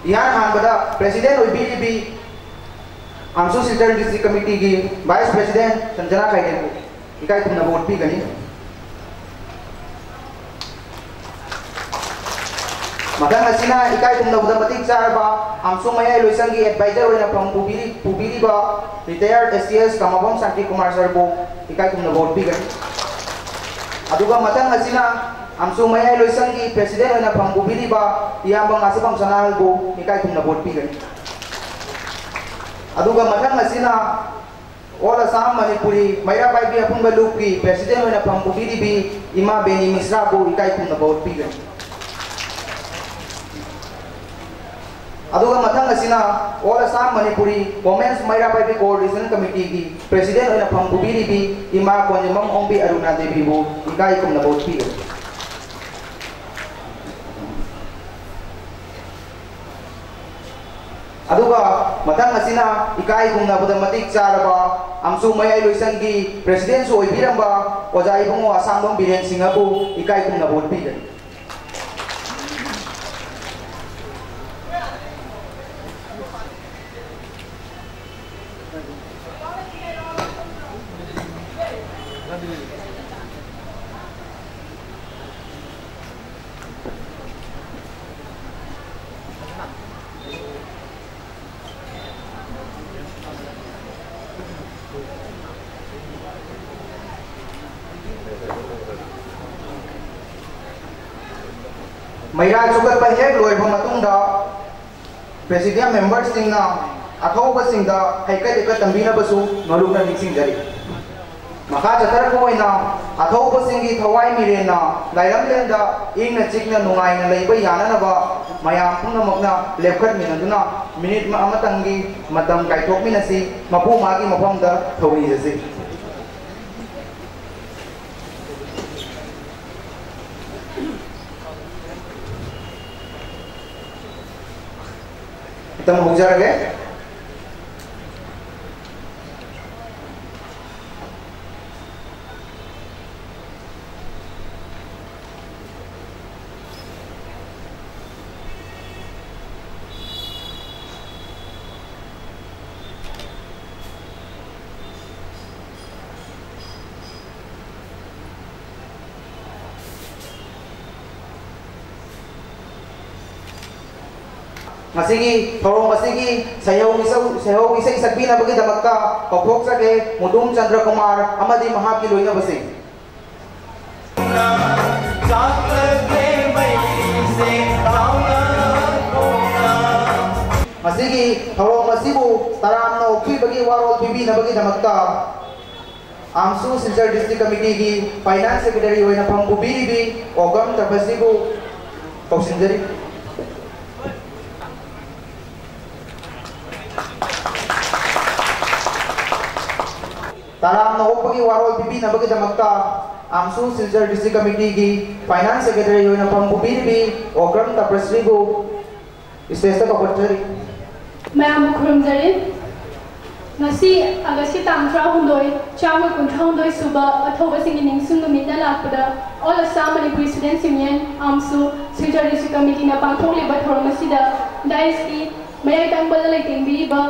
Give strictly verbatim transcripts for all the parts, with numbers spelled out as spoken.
ꯏꯍꯥꯟ ꯍꯥꯟꯕꯗ president ꯑꯣꯏꯕꯤꯔꯤꯕꯤ ꯑꯝꯁꯨ ꯁꯤꯜꯆꯔ district committeeꯒꯤ vice president ꯁꯟꯖꯅꯥ ꯈꯥꯏꯗꯦꯟꯕꯨ ꯏꯀꯥꯏ ꯈꯨꯝꯅꯕ ꯎꯠꯄꯤꯒꯅꯤ꯫ ꯃꯊꯪ ꯑꯁꯤꯅ ꯏꯀꯥꯏ ꯈꯨꯝꯅꯕꯗ ꯃꯇꯤꯛ ꯆꯥꯔꯕ ꯑꯝꯁꯨ ꯃꯌꯥꯏ ꯂꯣꯏꯁꯪꯒꯤ advisor ꯑꯣꯏꯅ ꯐꯝ ꯄꯨꯕꯤꯔꯤ-, ꯄꯨꯕꯤꯔꯤꯕ retired S C S ꯀꯃꯥꯕꯝ ꯁꯥꯟꯇꯤ ꯀꯨꯃꯥꯔ sirꯕꯨ ꯏꯀꯥꯏ ꯈꯨꯝꯅꯕ ꯎꯠꯄꯤꯒꯅꯤ꯫ ꯑꯗꯨꯒ ꯃꯊꯪ ꯑꯁꯤꯅ ꯑꯝꯁꯨ ꯃꯌꯥꯏ ꯂꯣꯏꯁꯪꯒꯤ president ꯑꯣꯏꯅ ꯐꯝ ꯄꯨꯕꯤꯔꯤꯕ ꯏꯌꯥꯝꯕ ꯉꯥꯁꯤꯐꯝ ꯁꯅꯥꯍꯜꯕꯨ ꯏꯀꯥꯏ ꯈꯨꯝꯅꯕ ꯎꯠꯄꯤꯒꯅꯤ꯫ ꯑꯗꯨꯒ ꯃꯊꯪ ꯑꯁꯤꯅ All Assam Manipuri Meira Paibi ꯑꯄꯨꯟꯕ ꯂꯨꯞꯀꯤ president ꯑꯣꯏꯅ ꯐꯝ ꯄꯨꯕꯤꯔꯤꯕꯤ ꯏꯃꯥ ꯕꯦꯅꯤ ꯃꯤꯁ꯭ꯔꯥꯕꯨ ꯏꯀꯥꯏ ꯈꯨꯝꯅꯕ ꯎꯠꯄꯤꯒꯅꯤ꯫ ꯑꯗꯨꯒ ꯃꯊꯪ ꯑꯁꯤꯅ All Assam Manipuri Women's Meira ꯄꯥꯏꯕꯤ Coordination Committeeꯒꯤ president ꯑꯣꯏꯅ ꯐꯝ ꯄꯨꯕꯤꯔꯤꯕꯤ ꯏꯃꯥ ꯀꯣꯟꯖꯃꯝ ꯑꯣꯡꯕꯤ ꯑꯔꯨꯅꯥ ꯗꯦꯕꯤꯕꯨ ꯏꯀꯥꯏ ꯈꯨꯝꯅꯕ ꯎꯠꯄꯤꯒꯅꯤ꯫ ꯑꯗꯨꯒ ꯃꯊꯪ ꯑꯁꯤꯅ ꯏꯀꯥꯏ ꯈꯨꯝꯅꯕꯗ ꯃꯇꯤꯛ ꯆꯥꯔꯕ ꯑꯝꯁꯨ ꯃꯌꯥꯏ ꯂꯣꯏꯁꯪꯒꯤ presidentꯁꯨ ꯑꯣꯏꯕꯤꯔꯝꯕ ꯑꯣꯖꯥ ꯏꯕꯨꯡꯉꯣ ꯑꯁꯥꯡꯕꯝ ꯕꯤꯔꯦꯟ ꯁꯤꯡꯍꯕꯨ ꯏꯀꯥꯏ ꯈꯨꯝꯅꯕ ꯎꯠꯄꯤꯒꯅꯤ꯫ ꯃꯩꯔꯥ ꯆꯨꯈꯠꯄ ꯍꯦꯛ ꯂꯣꯏꯔꯕ ꯃꯇꯨꯡꯗ, presidium memberꯁꯤꯡꯅ ꯑꯊꯧꯕꯁꯤꯡꯗ ꯍꯩꯀꯠ ꯍꯩꯀꯠ ꯇꯝꯕꯤꯅꯕꯁꯨ ꯉꯥꯂꯨꯞꯅ ꯅꯤꯡꯁꯤꯡꯖꯔꯤ꯫ ꯃꯈꯥ ꯆꯠꯊꯔꯛꯄ ꯑꯣꯏꯅ, ꯑꯊꯧꯕꯁꯤꯡꯒꯤ ꯊꯋꯥꯏ ꯃꯤꯔꯦꯟꯅ ꯂꯥꯏꯔꯝꯂꯦꯟꯗ ꯏꯪꯅ ꯆꯤꯛꯅ ꯅꯨꯡꯉꯥꯏꯅ ꯂꯩꯕ ꯌꯥꯅꯅꯕ ꯃꯌꯥꯝ ꯄꯨꯝꯅꯃꯛꯅ ꯂꯦꯞꯈꯠꯃꯤꯟꯅꯗꯨꯅ minute ꯑꯃꯇꯪꯒꯤ ꯃꯇꯝ ꯀꯥꯏꯊꯣꯛꯃꯤꯟꯅꯁꯤ, ꯃꯄꯨ ꯃꯥꯒꯤ ꯃꯐꯝꯗ ꯊꯧꯅꯤꯖꯁꯤ꯫ ꯈꯤꯇꯪ ꯍꯧꯖꯔꯒꯦ꯫ ꯉꯁꯤꯒꯤ ꯊꯧꯔꯝ ꯑꯁꯤꯒꯤ ꯁꯩꯍꯧ ꯏꯁꯧ-, ꯁꯩꯍꯧ ꯏꯁꯩ ꯁꯛꯄꯤꯅꯕꯒꯤꯗꯃꯛꯇ ꯀꯧꯊꯣꯛꯆꯒꯦ ꯃꯨꯗꯨꯝ ꯆꯟꯗ꯭ꯔ ꯀꯨꯃꯥꯔ ꯑꯃꯗꯤ ꯃꯍꯥꯛꯀꯤ ꯂꯣꯏꯅꯕꯁꯤꯡ꯫ ꯉꯁꯤꯒꯤ ꯊꯧꯔꯝ ꯑꯁꯤꯕꯨ ꯇꯔꯥꯝꯅ ꯑꯣꯛꯄꯤꯕꯒꯤ ꯋꯥꯔꯣꯜ ꯄꯤꯕꯤꯅꯕꯒꯤꯗꯃꯛꯇ ꯑꯥꯝꯁꯨ ꯁꯤꯜꯆꯔ ꯗꯤꯁꯇ꯭ꯔꯤꯛ ꯀꯃꯤꯇꯤꯒꯤ ꯐꯥꯏꯅꯥꯟꯁ ꯁꯦꯀ꯭ꯔꯦꯇꯔꯤ ꯑꯣꯏꯅ ꯐꯝ ꯄꯨꯕꯤꯔꯤꯕꯤ ꯑꯣꯀ꯭ꯔꯝ ꯇꯄꯁꯤꯕꯨ ꯀꯧꯁꯤꯟꯖꯔꯤ꯫ ꯇꯔꯥꯝꯅ ꯑꯣꯛꯄꯒꯤ ꯋꯥꯔꯣꯜ ꯄꯤꯕꯤꯅꯕꯒꯤꯗꯃꯛꯇ ꯑꯥꯝꯁꯨ ꯁꯤꯜꯆꯔ ꯗꯤꯁꯇ꯭ꯔꯤꯛ ꯀꯃꯤꯇꯤꯒꯤ ꯐꯥꯏꯅꯥꯟꯁ ꯁꯦꯀ꯭ꯔꯦꯇꯔꯤ ꯑꯣꯏꯅ ꯐꯝ ꯄꯨꯕꯤꯔꯤꯕꯤ ꯑꯣꯀ꯭ꯔꯝ ꯇꯄꯁ꯭ꯔꯤꯕꯨ ꯁ꯭ꯇꯦꯖꯇ ꯀꯧꯈꯠꯆꯔꯤ꯫ ꯃꯌꯥꯝꯕꯨ ꯈꯨꯔꯨꯝꯖꯔꯤ꯫ ꯉꯁꯤ ꯑꯥꯒꯁꯀꯤ ꯇꯥꯡ ꯇꯔꯥꯍꯨꯝꯗꯣꯏ, ꯆꯥꯝꯃ ꯀꯨꯟꯊ꯭ꯔꯥꯍꯨꯝꯗꯣꯏ ꯁꯨꯕ ꯑꯊꯧꯕꯁꯤꯡꯒꯤ ꯅꯤꯡꯁꯤꯡ ꯅꯨꯃꯤꯠꯅ ꯂꯥꯛꯄꯗ All Assam Manipuri Students Union, AAMSU, Silchar district ꯀꯃꯤꯇꯤꯅ ꯄꯥꯡꯊꯣꯛꯂꯤꯕ ꯊꯧꯔꯝ ꯑꯁꯤꯗ ꯗꯥꯏꯁꯀꯤ ꯃꯌꯥꯏ ꯇꯥꯡꯕꯗ ꯂꯩꯇꯦꯡꯕꯤꯔꯤꯕ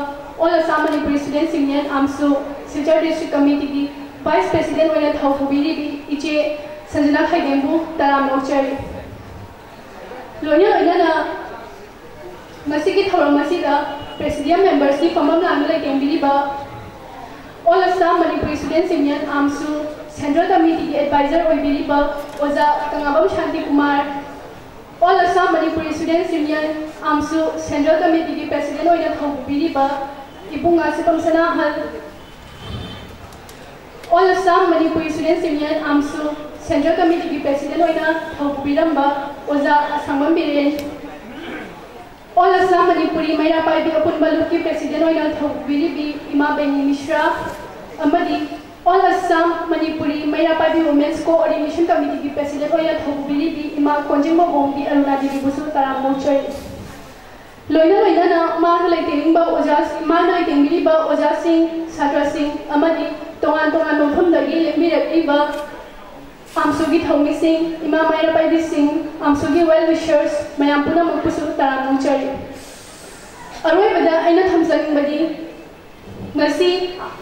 All Assam Manipuri Students Union, AAMSU, Silchar district ꯀꯃꯤꯇꯤꯒꯤ ꯚꯥꯏꯁ ꯄ꯭ꯔꯦꯁꯤꯗꯦꯟ ꯑꯣꯏꯅ ꯊꯧ ꯄꯨꯕꯤꯔꯤꯕꯤ ꯏꯆꯦ ꯁꯟꯖꯅꯥ ꯈꯩꯗꯦꯝꯕꯨ ꯇꯔꯥꯝꯅ ꯑꯣꯛꯆꯔꯤ꯫ ꯂꯣꯏꯅ ꯂꯣꯏꯅꯅ ꯉꯁꯤꯒꯤ ꯊꯧꯔꯝ ꯑꯁꯤꯗ ꯄ꯭ꯔꯦꯁꯤꯗꯤꯌꯝ ꯃꯦꯝꯕꯔꯁꯀꯤ ꯐꯝꯐꯝ ꯂꯥꯡꯗ ꯂꯩꯇꯦꯡꯕꯤꯔꯤꯕ All Assam Manipuri Students Union, AAMSU, central ꯀꯃꯤꯇꯤꯒꯤ ꯑꯦꯗꯚꯥꯏꯖꯔ ꯑꯣꯏꯕꯤꯔꯤꯕ ꯑꯣꯖꯥ Kanglabam Shanti Kumar, All Assam Manipuri Students Union, AAMSU, central ꯀꯃꯤꯇꯤꯒꯤ ꯄ꯭ꯔꯦꯁꯤꯗꯦꯟ ꯑꯣꯏꯅ ꯊꯧ ꯄꯨꯕꯤꯔꯤꯕ Ibungo Sipam Sanahal, All Assam Manipuri Students Union, AAMSU, central ꯀꯃꯤꯇꯤꯒꯤ ꯄ꯭ꯔꯦꯁꯤꯗꯦꯟ ꯑꯣꯏꯅ ꯊꯧ ꯄꯨꯕꯤꯔꯝꯕ ꯑꯣꯖꯥ ꯑꯁꯥꯡꯕꯝ Biren, All Assam Manipuri Meira Paibi ꯑꯄꯨꯟꯕ ꯂꯨꯞꯀꯤ ꯄ꯭ꯔꯦꯁꯤꯗꯦꯟ ꯑꯣꯏꯅ ꯊꯧ ꯄꯨꯕꯤꯔꯤꯕꯤ ꯏꯃꯥ ꯕꯦꯅꯤ ꯃꯤꯁ꯭ꯔꯥ ꯑꯃꯗꯤ All Assam Manipuri Meira Paibi Women's Coordination Committeeꯒꯤ ꯄ꯭ꯔꯦꯁꯤꯗꯦꯟ ꯑꯣꯏꯅ ꯊꯧ ꯄꯨꯕꯤꯔꯤꯕꯤ ꯏꯃꯥ ꯀꯣꯟꯖꯤꯡ ꯃꯧꯕꯣꯡꯒꯤ ꯑꯔꯨꯅꯥ ꯗꯦꯕꯤꯕꯨꯁꯨ ꯇꯔꯥꯝꯅ ꯑꯣꯛꯆꯔꯤ꯫ ꯂꯣꯏꯅ ꯂꯣꯏꯅꯅ ꯃꯥꯡꯗ ꯂꯩꯇꯦꯡꯕ ꯑꯣꯖꯥ-, ꯃꯥꯡꯗ ꯂꯩꯇꯦꯡꯕꯤꯔꯤꯕ ꯑꯣꯖꯥꯁꯤꯡ, ꯁꯥꯇ꯭ꯔꯁꯤꯡ ꯑꯃꯗꯤ ꯇꯣꯉꯥꯟ ꯇꯣꯉꯥꯟꯕ ꯃꯐꯝꯗꯒꯤ ꯂꯦꯡꯕꯤꯔꯛꯂꯤꯕ ꯑꯥꯝꯁꯨꯒꯤ ꯊꯧꯃꯤꯁꯤꯡ, ꯏꯃꯥ ꯃꯩꯔꯥ ꯄꯥꯏꯕꯤꯁꯤꯡ, ꯑꯥꯝꯁꯨꯒꯤ well wishers ꯃꯌꯥꯝ ꯄꯨꯝꯅꯃꯛꯄꯨꯁꯨ ꯇꯔꯥꯝꯅ ꯑꯣꯛꯆꯔꯤ꯫ ꯑꯔꯣꯏꯕꯗ ꯑꯩꯅ ꯊꯝꯖꯅꯤꯡꯕꯗꯤ, ꯉꯁꯤ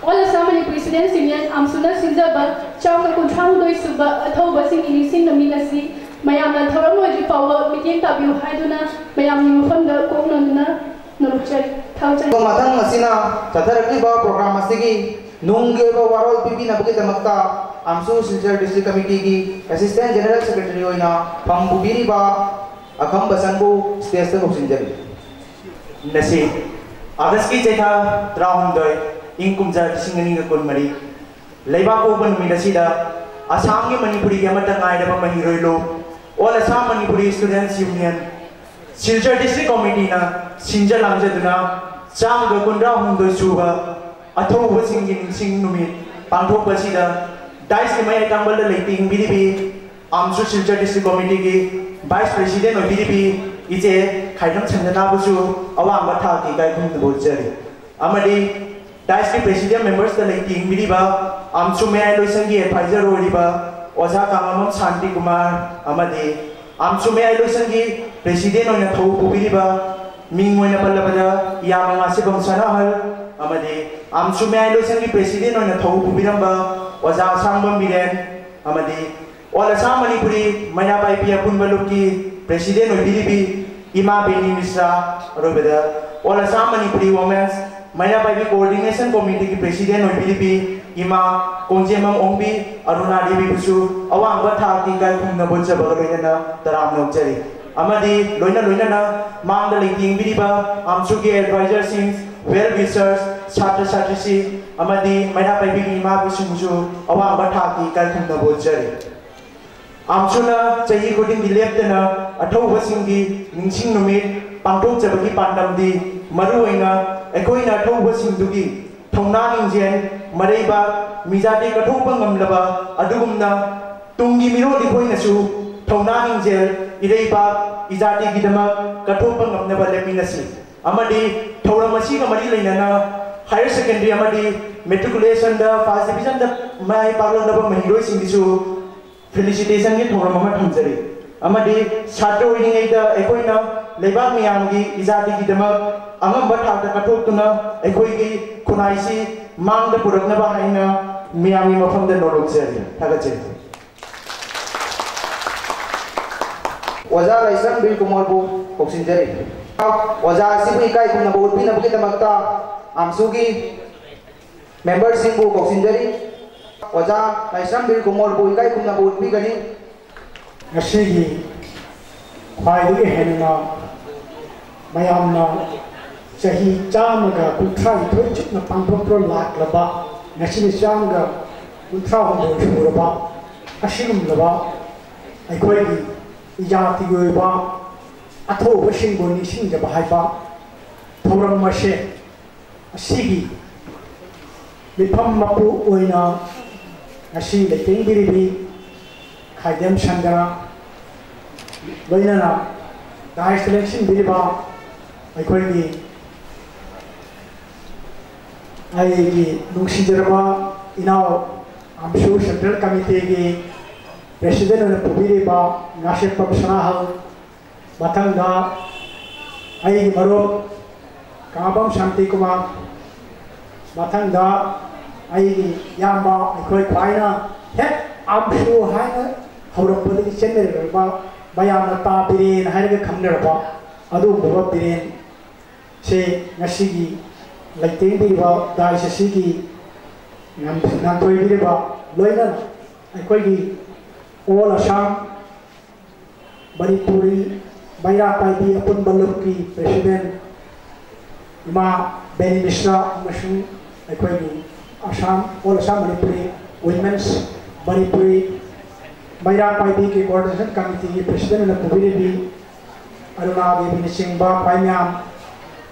All Assam Manipuri Students Union, ꯑꯥꯝꯁꯨꯅ ꯁꯤꯟꯖꯕ ꯆꯥꯝꯃ ꯀꯨꯟꯊ꯭ꯔꯥꯍꯨꯝꯗꯣꯏ ꯁꯨꯕ ꯑꯊꯧꯕꯁꯤꯡꯒꯤ ꯅꯤꯡꯁꯤꯡ ꯅꯨꯃꯤꯠ ꯑꯁꯤ ꯃꯌꯥꯝꯅ ꯊꯧꯔꯝ ꯂꯣꯏꯗ꯭ꯔꯤ ꯐꯥꯎꯕ ꯃꯤꯠꯌꯦꯡ ꯇꯥꯕꯤꯌꯨ ꯍꯥꯏꯗꯨꯅ ꯃꯌꯥꯝꯒꯤ ꯃꯐꯝꯗ ꯀꯣꯛꯅꯗꯨꯅ ꯅꯣꯂꯨꯛꯆꯔꯤ, ꯊꯥꯒꯠꯆꯔꯤ꯫ ꯃꯊꯪ ꯑꯁꯤꯅ ꯆꯠꯊꯔꯛꯂꯤꯕ ꯄ꯭ꯔꯣꯒ꯭ꯔꯥꯝ ꯑꯁꯤꯒꯤ ꯅꯨꯡꯒꯤ ꯑꯣꯏꯕ ꯋꯥꯔꯣꯜ ꯄꯤꯕꯤꯅꯕꯒꯤꯗꯃꯛꯇ ꯑꯝꯁꯨ ꯁꯤꯜꯆꯔ ꯗꯤꯁꯇ꯭ꯔꯤꯛ ꯀꯃꯤꯇꯤꯒꯤ ꯑꯦꯁꯤꯁꯇꯦꯟ ꯖꯦꯅꯔꯦꯜ ꯁꯦꯀ꯭ꯔꯦꯇꯔꯤ ꯑꯣꯏꯅ ꯐꯝ ꯄꯨꯕꯤꯔꯤꯕ ꯑꯈꯝꯕ ꯁꯟꯕꯨ ꯁ꯭ꯇꯦꯖꯇ ꯀꯧꯁꯤꯟꯖꯔꯤ꯫ ꯉꯁꯤ ꯑꯥꯒꯁꯀꯤ ꯆꯩꯊꯥ ꯇꯔꯥꯍꯨꯝꯗꯣꯏ, ꯏꯪ ꯀꯨꯝꯖꯥ ꯂꯤꯁꯤꯡ ꯑꯅꯤꯒ ꯀꯨꯟꯃꯔꯤ, ꯂꯩꯕꯥꯛ ꯄꯣꯛꯄ ꯅꯨꯃꯤꯠ ꯑꯁꯤꯗ ꯑꯁꯥꯝꯒꯤ ꯃꯅꯤꯄꯨꯔꯤꯒꯤ ꯑꯃꯠꯇ ꯉꯥꯏꯔꯕ ꯃꯍꯩꯔꯣꯏ ꯂꯣ, All Assam Manipuri Students Union, Silchar district ꯀꯣꯃꯤꯇꯤꯅ ꯁꯤꯟꯖ ꯂꯥꯡꯖꯗꯨꯅ ꯆꯥꯝꯃꯒ ꯀꯨꯟꯊ꯭ꯔꯥ ꯍꯨꯝꯗꯣꯏ ꯁꯨꯕ ꯑꯊꯧꯕꯁꯤꯡꯒꯤ ꯅꯤꯡꯁꯤꯡ ꯅꯨꯃꯤꯠ ꯄꯥꯡꯊꯣꯛꯄ ꯑꯁꯤꯗ ꯗꯥꯏꯁꯀꯤ ꯃꯌꯥꯏ ꯀꯥꯡꯕꯜꯗ ꯂꯩꯇꯦꯡꯕꯤꯔꯤꯕꯤ ꯑꯝꯁꯨ ꯁꯤꯜꯆꯔ ꯗꯤꯁꯇ꯭ꯔꯤꯛ ꯀꯣꯃꯤꯇꯤꯒꯤ ꯚꯥꯏꯁ ꯄ꯭ꯔꯦꯁꯤꯗꯦꯟ ꯑꯣꯏꯕꯤꯔꯤꯕꯤ ꯏꯆꯦ ꯈꯥꯏꯗꯝ ꯁꯟꯖꯅꯥꯕꯨꯁꯨ ꯑꯋꯥꯡꯕ ꯊꯥꯛꯀꯤ ꯏꯀꯥꯏ ꯈꯨꯝꯅꯕ ꯎꯠꯆꯔꯤ꯫ ꯑꯃꯗꯤ ꯗꯥꯏꯁꯀꯤ ꯄ꯭ꯔꯦꯁꯤꯗꯦꯟ ꯃꯦꯝꯕꯔꯁꯇ ꯂꯩꯇꯦꯡꯕꯤꯔꯤꯕ ꯑꯝꯁꯨ ꯃꯌꯥꯏ ꯂꯣꯏꯁꯪꯒꯤ ꯑꯦꯗꯚꯥꯏꯖꯔ ꯑꯣꯏꯔꯤꯕ ꯑꯣꯖꯥ ꯀꯥꯡꯉꯝꯕꯝ ꯁꯥꯟꯇꯤ ꯀꯨꯃꯥꯔ ꯑꯃꯗꯤ ꯑꯝꯁꯨ ꯃꯌꯥꯏ ꯂꯣꯏꯁꯪꯒꯤ ꯄ꯭ꯔꯦꯁꯤꯗꯦꯟ ꯑꯣꯏꯅ ꯊꯧ ꯄꯨꯕꯤꯔꯤꯕ, ꯃꯤꯡ ꯑꯣꯏꯅ ꯄꯜꯂꯕꯗ ꯏꯌꯥꯝꯕ ꯉꯥꯁꯤꯕꯝ ꯁꯅꯥꯍꯜ, ꯑꯃꯗꯤ ꯑꯝꯁꯨ ꯃꯌꯥꯏ ꯂꯣꯏꯁꯪꯒꯤ ꯄ꯭ꯔꯦꯁꯤꯗꯦꯟ ꯑꯣꯏꯅ ꯊꯧ ꯄꯨꯕꯤꯔꯝꯕ ꯑꯣꯖꯥ ꯑꯁꯥꯡꯕꯝ ꯕꯤꯔꯦꯟ, ꯑꯃꯗꯤ All Assam Manipuri Meira Paibi ꯑꯄꯨꯟꯕ ꯂꯨꯞꯀꯤ ꯄ꯭ꯔꯦꯁꯤꯗꯦꯟ ꯑꯣꯏꯕꯤꯔꯤꯕꯤ ꯏꯃꯥ ꯕꯦꯅꯤ ꯃꯤꯁ꯭ꯔꯥ, ꯑꯔꯣꯏꯕꯗ All Assam Manipuri Women's Meira Paibi coordination ꯀꯣꯃꯤꯇꯤꯒꯤ ꯄ꯭ꯔꯦꯁꯤꯗꯦꯟ ꯑꯣꯏꯕꯤꯔꯤꯕꯤ ꯏꯃꯥ ꯀꯣꯡꯖꯦꯝꯕꯝ ꯑꯣꯡꯕꯤ ꯑꯔꯨꯅꯥ ꯗꯦꯕꯤꯕꯨꯁꯨ ꯑꯋꯥꯡꯕ ꯊꯥꯛꯀꯤ ꯏꯀꯥꯏ ꯈꯨꯝꯅꯕ ꯎꯠꯆꯕꯒ ꯂꯣꯏꯅꯅ ꯇꯔꯥꯝꯅ ꯑꯣꯛꯆꯔꯤ꯫ ꯑꯃꯗꯤ ꯂꯣꯏꯅ ꯂꯣꯏꯅꯅ ꯃꯥꯡꯗ ꯂꯩꯇꯦꯡꯕꯤꯔꯤꯕ ꯑꯝꯁꯨꯒꯤ ꯑꯦꯗꯚꯥꯏꯖꯔꯁꯤꯡ, ꯋꯦꯜ ꯋꯤꯁꯔꯁ, ꯁꯥꯇ꯭ꯔ ꯁꯥꯇ꯭ꯔꯤꯁꯤ ꯑꯃꯗꯤ ꯃꯩꯔꯥ ꯄꯥꯏꯕꯤꯒꯤ ꯏꯃꯥꯕꯨꯁꯤꯡꯕꯨꯁꯨ ꯑꯋꯥꯡꯕ ꯊꯥꯛꯀꯤ ꯏꯀꯥꯏ ꯈꯨꯝꯅꯕ ꯎꯠꯆꯔꯤ꯫ ꯑꯝꯁꯨꯅ ꯆꯍꯤ ꯈꯨꯗꯤꯡꯒꯤ ꯂꯦꯞꯇꯅ ꯑꯊꯧꯕꯁꯤꯡꯒꯤ ꯅꯤꯡꯁꯤꯡ ꯅꯨꯃꯤꯠ ꯄꯥꯡꯊꯣꯛꯆꯕꯒꯤ ꯄꯥꯟꯗꯝꯗꯤ ꯃꯔꯨꯑꯣꯏꯅ ꯑꯩꯈꯣꯏꯅ ꯑꯊꯧꯕꯁꯤꯡꯗꯨꯒꯤ ꯊꯧꯅꯥ ꯅꯤꯡꯖꯦꯜ, ꯃꯔꯩꯕꯥꯛ, ꯃꯤꯖꯥꯇꯤ ꯀꯠꯊꯣꯛꯄ ꯉꯝꯂꯕ ꯑꯗꯨꯒꯨꯝꯅ ꯇꯨꯡꯒꯤ ꯃꯤꯔꯣꯜ ꯑꯩꯈꯣꯏꯅꯁꯨ ꯊꯧꯅꯥ ꯅꯤꯡꯖꯦꯜ, ꯏꯔꯩꯕꯥꯛ, ꯏꯖꯥꯇꯤꯒꯤꯗꯃꯛ ꯀꯠꯊꯣꯛꯄ ꯉꯝꯅꯕ ꯂꯦꯞꯃꯤꯟꯅꯁꯤ꯫ ꯑꯃꯗꯤ ꯊꯧꯔꯝ ꯑꯁꯤꯒ ꯃꯔꯤ ꯂꯩꯅꯅ ꯍꯥꯌꯔ ꯁꯦꯀꯦꯟꯗꯔꯤ ꯑꯃꯗꯤ ꯃꯦꯇ꯭ꯔꯤꯀꯨꯂꯦꯁꯟꯗ ꯐꯥꯔꯁ ꯗꯤꯕꯤꯖꯟꯗ ꯃꯥꯏ ꯄꯥꯛꯂꯛꯂꯕ ꯃꯍꯩꯔꯣꯏꯁꯤꯡꯒꯤꯁꯨ ꯐꯦꯂꯤꯁꯤꯇꯦꯁꯟꯒꯤ ꯊꯧꯔꯝ ꯑꯃ ꯊꯝꯖꯔꯤ꯫ ꯑꯃꯗꯤ ꯁꯥꯇ꯭ꯔ ꯑꯣꯏꯔꯤꯉꯩꯗ ꯑꯩꯈꯣꯏꯅ ꯂꯩꯕꯥꯛ ꯃꯤꯌꯥꯝꯒꯤ ꯏꯖꯥꯇꯤꯒꯤꯗꯃꯛ ꯑꯉꯝꯕ ꯊꯥꯛꯇ ꯀꯠꯊꯣꯛꯇꯨꯅ ꯑꯩꯈꯣꯏꯒꯤ ꯈꯨꯟꯅꯥꯏꯁꯤ ꯃꯥꯡꯗ ꯄꯨꯔꯛꯅꯕ ꯍꯥꯏꯅ ꯃꯤꯌꯥꯝꯒꯤ ꯃꯐꯝꯗ ꯅꯣꯂꯨꯛꯆꯔꯤ꯫ ꯊꯥꯒꯠꯆꯔꯤ꯫ ꯑꯣꯖꯥ ꯂꯥꯏꯁ꯭ꯔꯝ ꯕꯤꯔ ꯀꯨꯃꯥꯔꯕꯨ ꯀꯧꯁꯤꯟꯖꯔꯤ꯫ ꯑꯣꯖꯥ ꯑꯁꯤꯕꯨ ꯏꯀꯥꯏ ꯈꯨꯝꯅꯕ ꯎꯠꯄꯤꯅꯕꯒꯤꯗꯃꯛꯇ ꯑꯝꯁꯨꯒꯤ ꯃꯦꯝꯕꯔꯁꯤꯡꯕꯨ ꯀꯧꯁꯤꯟꯖꯔꯤ꯫ ꯑꯣꯖꯥ ꯂꯥꯏꯁ꯭ꯔꯝ ꯕꯤꯔ ꯀꯨꯃꯥꯔꯕꯨ ꯏꯀꯥꯏ ꯈꯨꯝꯅꯕ ꯎꯠꯄꯤꯒꯅꯤ꯫ ꯉꯁꯤꯒꯤ ꯈ꯭ꯋꯥꯏꯗꯒꯤ ꯍꯦꯟꯅ ꯃꯌꯥꯝꯅ ꯆꯍꯤ ꯆꯥꯝꯃꯒ ꯀꯨꯟꯊ꯭ꯔꯥ ꯅꯤꯊꯣꯏ ꯆꯨꯞꯅ ꯄꯥꯡꯊꯣꯛꯇꯨꯅ ꯂꯥꯛꯂꯕ, ꯉꯁꯤꯅ ꯆꯥꯝꯃꯒ ꯀꯨꯟꯊ꯭ꯔꯥ ꯍꯨꯝꯗꯣꯏ ꯁꯨꯔꯕ ꯑꯁꯤꯒꯨꯝꯂꯕ ꯑꯩꯈꯣꯏꯒꯤ ꯏꯖꯥꯇꯤꯒꯤ ꯑꯣꯏꯕ ꯑꯊꯧꯕꯁꯤꯡꯕꯨ ꯅꯤꯡꯁꯤꯡꯖꯕ ꯍꯥꯏꯕ ꯊꯧꯔꯝ ꯑꯁꯦ ꯑꯁꯤꯒꯤ ꯃꯤꯐꯝ ꯃꯄꯨ ꯑꯣꯏꯅ ꯉꯁꯤ ꯂꯩꯇꯦꯡꯕꯤꯔꯤꯕꯤ ꯈꯥꯏꯗꯦꯝ ꯁꯟꯗꯅ ꯂꯣꯏꯅꯅ ꯗꯥꯏꯁꯇ ꯂꯦꯡꯁꯤꯟꯕꯤꯔꯤꯕ ꯑꯩꯈꯣꯏꯒꯤ ꯑꯩꯒꯤ ꯅꯨꯡꯁꯤꯖꯔꯕ ꯏꯅꯥꯎ ꯑꯝꯁꯨ ꯁꯦꯟꯇ꯭ꯔꯦꯜ ꯀꯃꯤꯇꯤꯒꯤ ꯄ꯭ꯔꯦꯁꯤꯗꯦꯟ ꯑꯣꯏꯅ ꯄꯨꯕꯤꯔꯤꯕ ꯉꯥꯁꯦꯞꯄꯝ ꯁꯅꯥꯍꯜ, ꯃꯊꯪꯗ ꯑꯩꯒꯤ ꯃꯔꯨꯞ ꯀꯥꯕꯝ ꯁꯥꯟꯇꯤꯀꯨꯃꯥꯔ, ꯃꯊꯪꯗ ꯑꯩꯒꯤ ꯏꯌꯥꯝꯕ ꯑꯩꯈꯣꯏ ꯈ꯭ꯋꯥꯏꯅ ꯍꯦꯛ ꯑꯝꯁꯨ ꯍꯥꯏꯅ ꯍꯧꯔꯛꯄꯗꯒꯤ ꯆꯦꯟꯅꯔꯛꯂꯕ ꯃꯌꯥꯝꯅ ꯇꯥ ꯕꯤꯔꯦꯟ ꯍꯥꯏꯔꯒ ꯈꯪꯅꯔꯕ ꯑꯗꯨꯒꯨꯝꯂꯕ ꯕꯤꯔꯦꯟꯁꯦ ꯉꯁꯤꯒꯤ ꯂꯩꯇꯦꯡꯕꯤꯔꯤꯕ ꯗꯥꯏꯁ ꯑꯁꯤꯒꯤ ꯉꯝ-, ꯉꯝꯊꯣꯏꯕꯤꯔꯤꯕ ꯂꯣꯏꯅꯅ ꯑꯩꯈꯣꯏꯒꯤ ꯑꯣꯜ ꯑꯁꯥꯝ ꯃꯅꯤꯄꯨꯔꯤ ꯃꯩꯔꯥ ꯄꯥꯏꯕꯤ ꯑꯄꯨꯟꯕ ꯂꯨꯞꯀꯤ ꯄ꯭ꯔꯦꯁꯤꯗꯦꯟ ꯏꯃꯥ ꯕꯦꯅꯤ ꯃꯤꯁ꯭ꯔꯥ ꯑꯃꯁꯨꯡ ꯑꯩꯈꯣꯏꯒꯤ ꯑꯁꯥꯝ, ꯑꯣꯜ ꯑꯁꯥꯝ ꯃꯅꯤꯄꯨꯔꯤ ꯋꯤꯃꯦꯟꯁ ꯃꯅꯤꯄꯨꯔꯤ ꯃꯩꯔꯥ ꯄꯥꯏꯕꯤꯒꯤ ꯀꯣꯑꯣꯔꯗꯤꯅꯦꯁꯟ ꯀꯃꯤꯇꯤꯒꯤ ꯄ꯭ꯔꯦꯁꯤꯗꯦꯟ ꯑꯣꯏꯅ ꯄꯨꯕꯤꯔꯤꯕꯤ ꯑꯔꯨꯅꯥ ꯗꯦꯕꯤꯅꯆꯤꯡꯕ ꯈ꯭ꯋꯥꯏ ꯃꯌꯥꯝ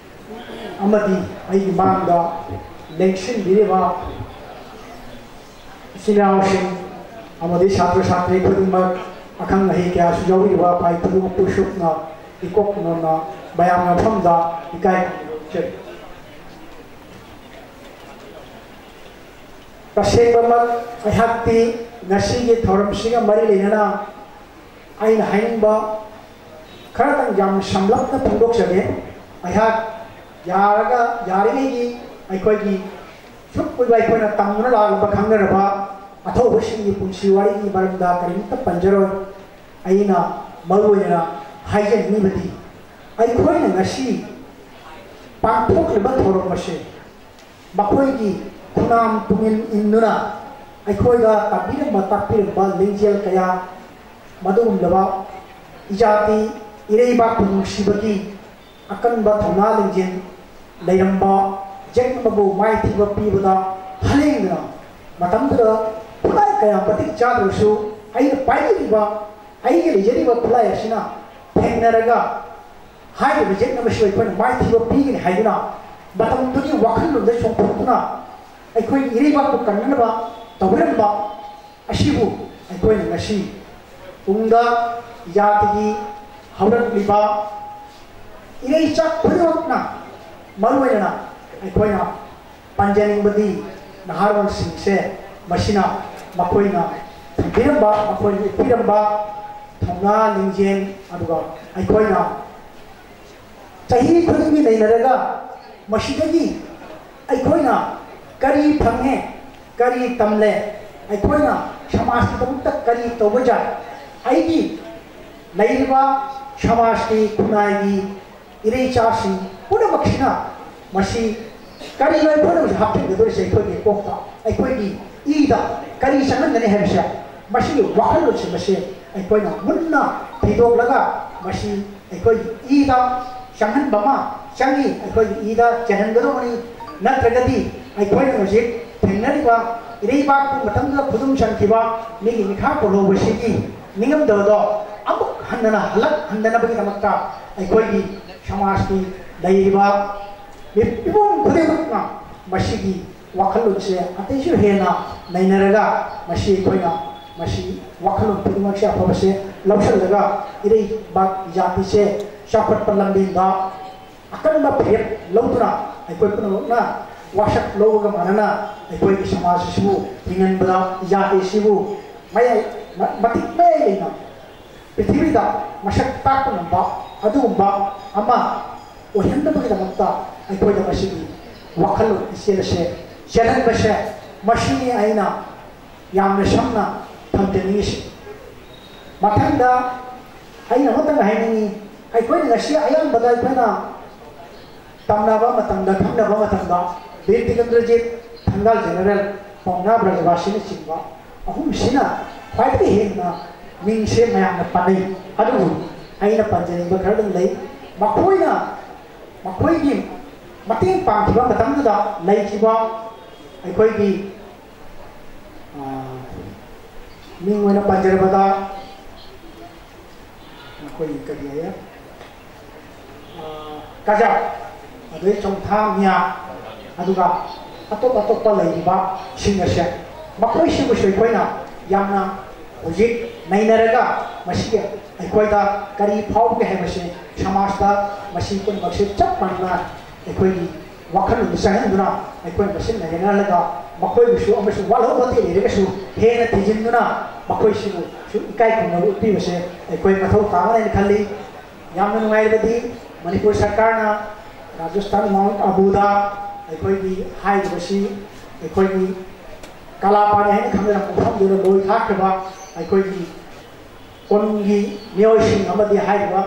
ꯑꯃꯗꯤ ꯑꯩꯒꯤ ꯃꯥꯡꯗ ꯂꯦꯡꯁꯤꯟꯕꯤꯔꯤꯕ ꯏꯆꯤꯟ ꯏꯅꯥꯎꯁꯤꯡ ꯑꯃꯗꯤ ꯁꯥꯇ꯭ꯔ ꯁꯥꯇ꯭ꯔꯤ ꯈꯨꯗꯤꯡꯃꯛ, ꯑꯈꯪ ꯑꯍꯩ ꯀꯌꯥꯁꯨ ꯌꯥꯎꯕꯤꯔꯤꯕ ꯈ꯭ꯋꯥꯏ ꯈꯨꯗꯤꯡꯃꯛꯄꯨ ꯁꯨꯞꯅ ꯏꯀꯣꯛ ꯅꯣꯟꯅ ꯃꯌꯥꯝꯒꯤ ꯃꯐꯝꯗ ꯏꯀꯥꯏ ꯈꯨꯝꯅꯕ ꯎꯠꯆꯔꯤ꯫ ꯇꯁꯦꯡꯕꯃꯛ ꯑꯩꯍꯥꯛꯇꯤ ꯉꯁꯤꯒꯤ ꯊꯧꯔꯝꯁꯤꯒ ꯃꯔꯤ ꯂꯩꯅꯅ ꯑꯩꯅ ꯍꯥꯏꯅꯤꯡꯕ ꯈꯔꯇꯪ ꯌꯥꯝ ꯁꯝꯂꯞꯅ ꯐꯣꯡꯗꯣꯛꯆꯒꯦ꯫ ꯑꯩꯍꯥꯛ ꯌꯥꯔꯒ, ꯌꯥꯔꯤꯉꯩꯒꯤ ꯑꯩꯈꯣꯏꯒꯤ ꯁꯨꯛ ꯀꯨꯏꯕ ꯑꯩꯈꯣꯏꯅ ꯇꯝꯗꯨꯅ ꯂꯥꯛꯂꯕ ꯈꯪꯅꯔꯕ ꯑꯊꯧꯕꯁꯤꯡꯒꯤ ꯄꯨꯟꯁꯤ ꯋꯥꯔꯤꯒꯤ ꯃꯔꯝꯗ ꯀꯔꯤꯝꯇ ꯄꯟꯖꯔꯣꯏ꯫ ꯑꯩꯅ ꯃꯔꯨꯑꯣꯏꯅ ꯍꯥꯏꯖꯅꯤꯡꯉꯤꯕꯗꯤ, ꯑꯩꯈꯣꯏꯅ ꯉꯁꯤ ꯄꯥꯡꯊꯣꯛꯂꯤꯕ ꯊꯧꯔꯝ ꯑꯁꯤ ꯃꯈꯣꯏꯒꯤ ꯈꯨꯅꯥꯝ ꯄꯨꯛꯅꯤꯡ ꯏꯟꯗꯨꯅ ꯑꯩꯈꯣꯏꯗ ꯇꯝꯕꯤꯔꯝꯕ ꯇꯥꯛꯄꯤꯔꯝꯕ ꯂꯤꯡꯖꯦꯜ ꯀꯌꯥ, ꯃꯗꯨꯒꯨꯝꯂꯕ ꯏꯖꯥꯇꯤ ꯏꯔꯩꯕꯥꯛꯄꯨ ꯅꯨꯡꯁꯤꯕꯒꯤ ꯑꯀꯟꯕ ꯊꯧꯅꯥ ꯂꯤꯡꯖꯦꯜ ꯂꯩꯔꯝꯕ ꯖꯦꯛ ꯑꯃꯕꯨ ꯃꯥꯏꯊꯤꯕ ꯄꯤꯕꯗ ꯍꯜꯂꯦꯡꯗꯨꯅ, ꯃꯇꯝꯗꯨꯗ ꯈꯨꯠꯂꯥꯏ ꯀꯌꯥ ꯃꯇꯤꯛ ꯆꯥꯗ꯭ꯔꯕꯁꯨ ꯑꯩꯅ ꯄꯥꯏꯖꯔꯤꯕ, ꯑꯩꯒꯤ ꯂꯩꯖꯔꯤꯕ ꯈꯨꯠꯂꯥꯏ ꯑꯁꯤꯅ ꯊꯦꯡꯅꯔꯒ ꯍꯥꯏꯔꯤꯕ ꯌꯦꯛꯅꯕꯁꯤꯕꯨ ꯑꯩꯈꯣꯏꯅ ꯃꯥꯏꯊꯤꯕ ꯄꯤꯒꯅꯤ ꯍꯥꯏꯗꯨꯅ ꯃꯇꯝꯗꯨꯒꯤ ꯋꯥꯈꯜꯂꯣꯟꯗ ꯆꯣꯡꯊꯣꯛꯇꯨꯅ ꯑꯩꯈꯣꯏꯒꯤ ꯏꯔꯩꯕꯥꯛꯄꯨ ꯀꯟꯅꯅꯕ ꯇꯧꯕꯤꯔꯝꯕ ꯑꯁꯤꯕꯨ ꯑꯩꯈꯣꯏꯅ ꯉꯁꯤ ꯇꯨꯡꯗ ꯖꯥꯇꯤꯒꯤ ꯍꯧꯔꯛꯂꯤꯕ ꯏꯔꯩꯆꯥ ꯈꯨꯗꯤꯡꯃꯛꯅ ꯃꯔꯨꯑꯣꯏꯅ ꯑꯩꯈꯣꯏꯅ ꯄꯟꯖꯅꯤꯡꯕꯗꯤ ꯅꯍꯥꯔꯣꯜꯁꯤꯡꯁꯦ ꯃꯁꯤꯅ ꯃꯈꯣꯏꯅ ꯊꯝꯕꯤꯔꯝꯕ, ꯃꯈꯣꯏꯅ ꯎꯠꯄꯤꯔꯝꯕ ꯊꯧꯅꯥ ꯂꯤꯡꯖꯦꯜ, ꯑꯗꯨꯒ ꯑꯩꯈꯣꯏꯅ ꯆꯍꯤ ꯈꯨꯗꯤꯡꯒꯤ ꯅꯩꯅꯔꯒ ꯃꯁꯤꯗꯒꯤ ꯑꯩꯈꯣꯏꯅ ꯀꯔꯤ ꯐꯪꯉꯦ, ꯀꯔꯤ ꯇꯝꯂꯦ, ꯑꯩꯈꯣꯏꯅ ꯁꯃꯥꯖꯀꯤꯗꯃꯛꯇ ꯀꯔꯤ ꯇꯧꯕ ꯌꯥꯏ, ꯑꯩꯒꯤ ꯂꯩꯔꯤꯕ ꯁꯃꯥꯖꯀꯤ ꯈꯨꯟꯅꯥꯏꯒꯤ ꯏꯔꯩꯆꯥꯁꯤꯡ ꯄꯨꯝꯅꯃꯛꯁꯤꯅ ꯃꯁꯤ ꯀꯔꯤꯅꯣ ꯑꯩꯈꯣꯏꯅ ꯍꯧꯖꯤꯛ ꯍꯥꯞꯆꯤꯟꯒꯗꯧꯔꯤꯁꯦ ꯑꯩꯈꯣꯏꯒꯤ ꯀꯣꯛꯇ, ꯑꯩꯈꯣꯏꯒꯤ ꯏꯗ ꯀꯔꯤ ꯆꯪꯍꯟꯒꯅꯤ ꯍꯥꯏꯕꯁꯦ, ꯃꯁꯤꯒꯤ ꯋꯥꯈꯜꯂꯣꯟꯁꯤꯡ ꯑꯁꯦ ꯑꯩꯈꯣꯏꯅ ꯃꯨꯟꯅ ꯊꯤꯗꯣꯛꯂꯒ ꯃꯁꯤ ꯑꯩꯈꯣꯏꯒꯤ ꯏꯗ ꯆꯪꯍꯟꯕ ꯑꯃ ꯆꯪꯏ, ꯑꯩꯈꯣꯏꯒꯤ ꯏꯗ ꯆꯦꯟꯍꯟꯒꯗꯧꯕꯅꯤ꯫ ꯅꯠꯇ꯭ꯔꯒꯗꯤ ꯑꯩꯈꯣꯏꯅ ꯍꯧꯖꯤꯛ ꯊꯦꯡꯅꯔꯤꯕ ꯏꯔꯩꯕꯥꯛꯄꯨ ꯃꯇꯝꯗꯨꯗ ꯈꯨꯗꯨꯝ ꯆꯟꯈꯤꯕ ꯃꯤꯒꯤ ꯃꯤꯈꯥ ꯄꯣꯜꯍꯧꯕꯁꯤꯒꯤ ꯅꯤꯡꯉꯝꯗꯕꯗꯣ ꯑꯃꯨꯛ ꯍꯟꯅ ꯍꯜꯂꯛꯍꯟꯗꯅꯕꯒꯤꯗꯃꯛꯇ ꯑꯩꯈꯣꯏꯒꯤ ꯁꯃꯥꯖꯀꯤ ꯂꯩꯔꯤꯕ ꯃꯤꯄꯨꯝ ꯈꯨꯗꯤꯡꯃꯛꯅ ꯃꯁꯤꯒꯤ ꯋꯥꯈꯜꯂꯣꯟꯁꯦ ꯑꯇꯩꯁꯨ ꯍꯦꯟꯅ ꯅꯩꯅꯔꯒ ꯃꯁꯤ ꯑꯩꯈꯣꯏꯅ ꯃꯁꯤ ꯋꯥꯈꯜꯂꯣꯟ ꯈꯨꯗꯤꯡꯃꯛꯁꯦ ꯑꯐꯕꯁꯦ ꯂꯧꯁꯤꯜꯂꯒ ꯏꯔꯩꯕꯥꯛ ꯖꯥꯇꯤꯁꯦ ꯆꯥꯎꯈꯠꯄ ꯂꯝꯕꯦꯟꯗ ꯑꯀꯟꯕ ꯐꯤꯔꯦꯞ ꯂꯧꯗꯨꯅ ꯑꯩꯈꯣꯏ ꯄꯨꯝꯅꯃꯛꯅ ꯋꯥꯁꯛ ꯂꯧꯕꯒ ꯃꯥꯟꯅꯅ ꯑꯩꯈꯣꯏꯒꯤ ꯁꯃꯥꯖ ꯑꯁꯤꯕꯨ ꯍꯤꯡꯍꯟꯕꯗ ꯖꯥꯇꯤ ꯑꯁꯤꯕꯨ ꯃꯌꯥꯏ ꯃ- ꯃꯇꯤꯛ ꯃꯌꯥꯏ ꯂꯩꯅ ꯄ꯭ꯔꯤꯊꯤꯕꯤꯗ ꯃꯁꯛ ꯇꯥꯛꯄ ꯉꯝꯕ ꯑꯗꯨꯒꯨꯝꯕ ꯑꯃ ꯑꯣꯏꯍꯟꯅꯕꯒꯤꯗꯃꯛꯇ ꯑꯩꯈꯣꯏꯗ ꯃꯁꯤꯒꯤ ꯋꯥꯈꯜꯂꯣꯟ ꯏꯆꯦꯜ ꯑꯁꯦ ꯆꯦꯜꯍꯟꯕꯁꯦ ꯃꯁꯤꯅꯤ ꯑꯩꯅ ꯌꯥꯝꯅ ꯁꯝꯅ ꯊꯝꯖꯅꯤꯡꯉꯤꯁꯤ꯫ ꯃꯊꯪꯗ ꯑꯩꯅ ꯑꯃꯇꯪ ꯍꯥꯏꯅꯤꯡꯉꯤ, ꯑꯩꯈꯣꯏꯅ ꯉꯁꯤ ꯑꯌꯥꯝꯕꯗ ꯑꯩꯈꯣꯏꯅ ꯇꯝꯅꯕ ꯃꯇꯝꯗ, ꯈꯪꯅꯕ ꯃꯇꯝꯗ, ꯕꯤꯔ ꯇꯤꯀꯦꯟꯗ꯭ꯔꯖꯤꯠ, ꯊꯪꯒꯥꯜ ꯖꯦꯅꯔꯦꯜ, ꯄꯥꯎꯅꯥ ꯕ꯭ꯔꯖꯕꯥꯁꯤꯅꯆꯤꯡꯕ ꯑꯍꯨꯝꯁꯤꯅ ꯈ꯭ꯋꯥꯏꯗꯒꯤ ꯍꯦꯟꯅ ꯃꯤꯡꯁꯦ ꯃꯌꯥꯝꯅ ꯄꯟꯅꯩ꯫ ꯑꯗꯨꯕꯨ ꯑꯩꯅ ꯄꯟꯖꯅꯤꯡꯕ ꯈꯔ ꯑꯗꯨꯝ ꯂꯩ꯫ ꯃꯈꯣꯏꯅ, ꯃꯈꯣꯏꯒꯤ ꯃꯇꯦꯡ ꯄꯥꯡꯈꯤꯕ ꯃꯇꯝꯗꯨꯗ ꯂꯩꯈꯤꯕ ꯑꯩꯈꯣꯏꯒꯤ, ꯑ, ꯃꯤꯡ ꯑꯣꯏꯅ ꯄꯟꯖꯔꯕꯗ, ꯑꯩꯈꯣꯏ ꯀꯔꯤ ꯍꯥꯏꯌꯦ? ꯑ, ꯀꯖꯥ, ꯑꯗꯩ ꯆꯣꯡꯊꯥ ꯃꯤꯌꯥ, ꯑꯗꯨꯒ ꯑꯇꯣꯞ ꯑꯇꯣꯞꯄ ꯂꯩꯔꯤꯕꯁꯤꯡ ꯑꯁꯦ, ꯃꯈꯣꯏꯁꯤꯕꯨꯁꯨ ꯑꯩꯈꯣꯏꯅ ꯌꯥꯝꯅ ꯍꯧꯖꯤꯛ ꯅꯩꯅꯔꯒ, ꯃꯁꯤꯒꯤ ꯑꯩꯈꯣꯏꯗ ꯀꯔꯤ ꯐꯥꯎꯒꯦ ꯍꯥꯏꯕꯁꯤ, ꯁꯃꯥꯖꯇ ꯃꯁꯤ ꯄꯨꯝꯅꯃꯛꯁꯦ ꯆꯞ ꯃꯥꯟꯅꯅ ꯑꯩꯈꯣꯏꯒꯤ ꯋꯥꯈꯜꯂꯣꯟꯗ ꯆꯪꯍꯟꯗꯨꯅ, ꯑꯩꯈꯣꯏ ꯃꯁꯦꯟ ꯅꯩꯅꯍꯜꯂꯒ, ꯃꯈꯣꯏꯕꯨꯁꯨ ꯑꯃꯁꯨꯡ ꯋꯥꯠꯍꯧꯕ ꯑꯇꯩ ꯂꯩꯔꯒꯁꯨ ꯍꯦꯟꯅ ꯊꯤꯖꯤꯟꯗꯨꯅ, ꯃꯈꯣꯏꯁꯤꯕꯨꯁꯨ ꯏꯀꯥꯏ ꯈꯨꯝꯅꯕ ꯎꯠꯄꯤꯕꯁꯦ ꯑꯩꯈꯣꯏ ꯃꯊꯧ ꯇꯥꯕꯅꯦꯅ ꯈꯜꯂꯤ꯫ ꯌꯥꯝꯅ ꯅꯨꯡꯉꯥꯏꯔꯕꯗꯤ, ꯃꯅꯤꯄꯨꯔ ꯁꯔꯀꯥꯔꯅ ꯔꯥꯖꯁꯊꯥꯟ ꯃꯥꯎꯟꯠ ꯑꯕꯨꯗ ꯑꯩꯈꯣꯏꯒꯤ ꯍꯥꯏꯔꯤꯕꯁꯤ, ꯑꯩꯈꯣꯏꯒꯤ ꯀꯂꯥꯄꯥꯅꯤ ꯍꯥꯏꯅ ꯈꯪꯅꯔꯝꯕ ꯃꯐꯝꯗꯨꯗ ꯂꯣꯏ ꯊꯥꯈ꯭ꯔꯕ ꯑꯩꯈꯣꯏꯒꯤ ꯀꯣꯅꯨꯡꯒꯤ ꯃꯤꯑꯣꯏꯁꯤꯡ ꯑꯃꯗꯤ ꯍꯥꯏꯔꯤꯕ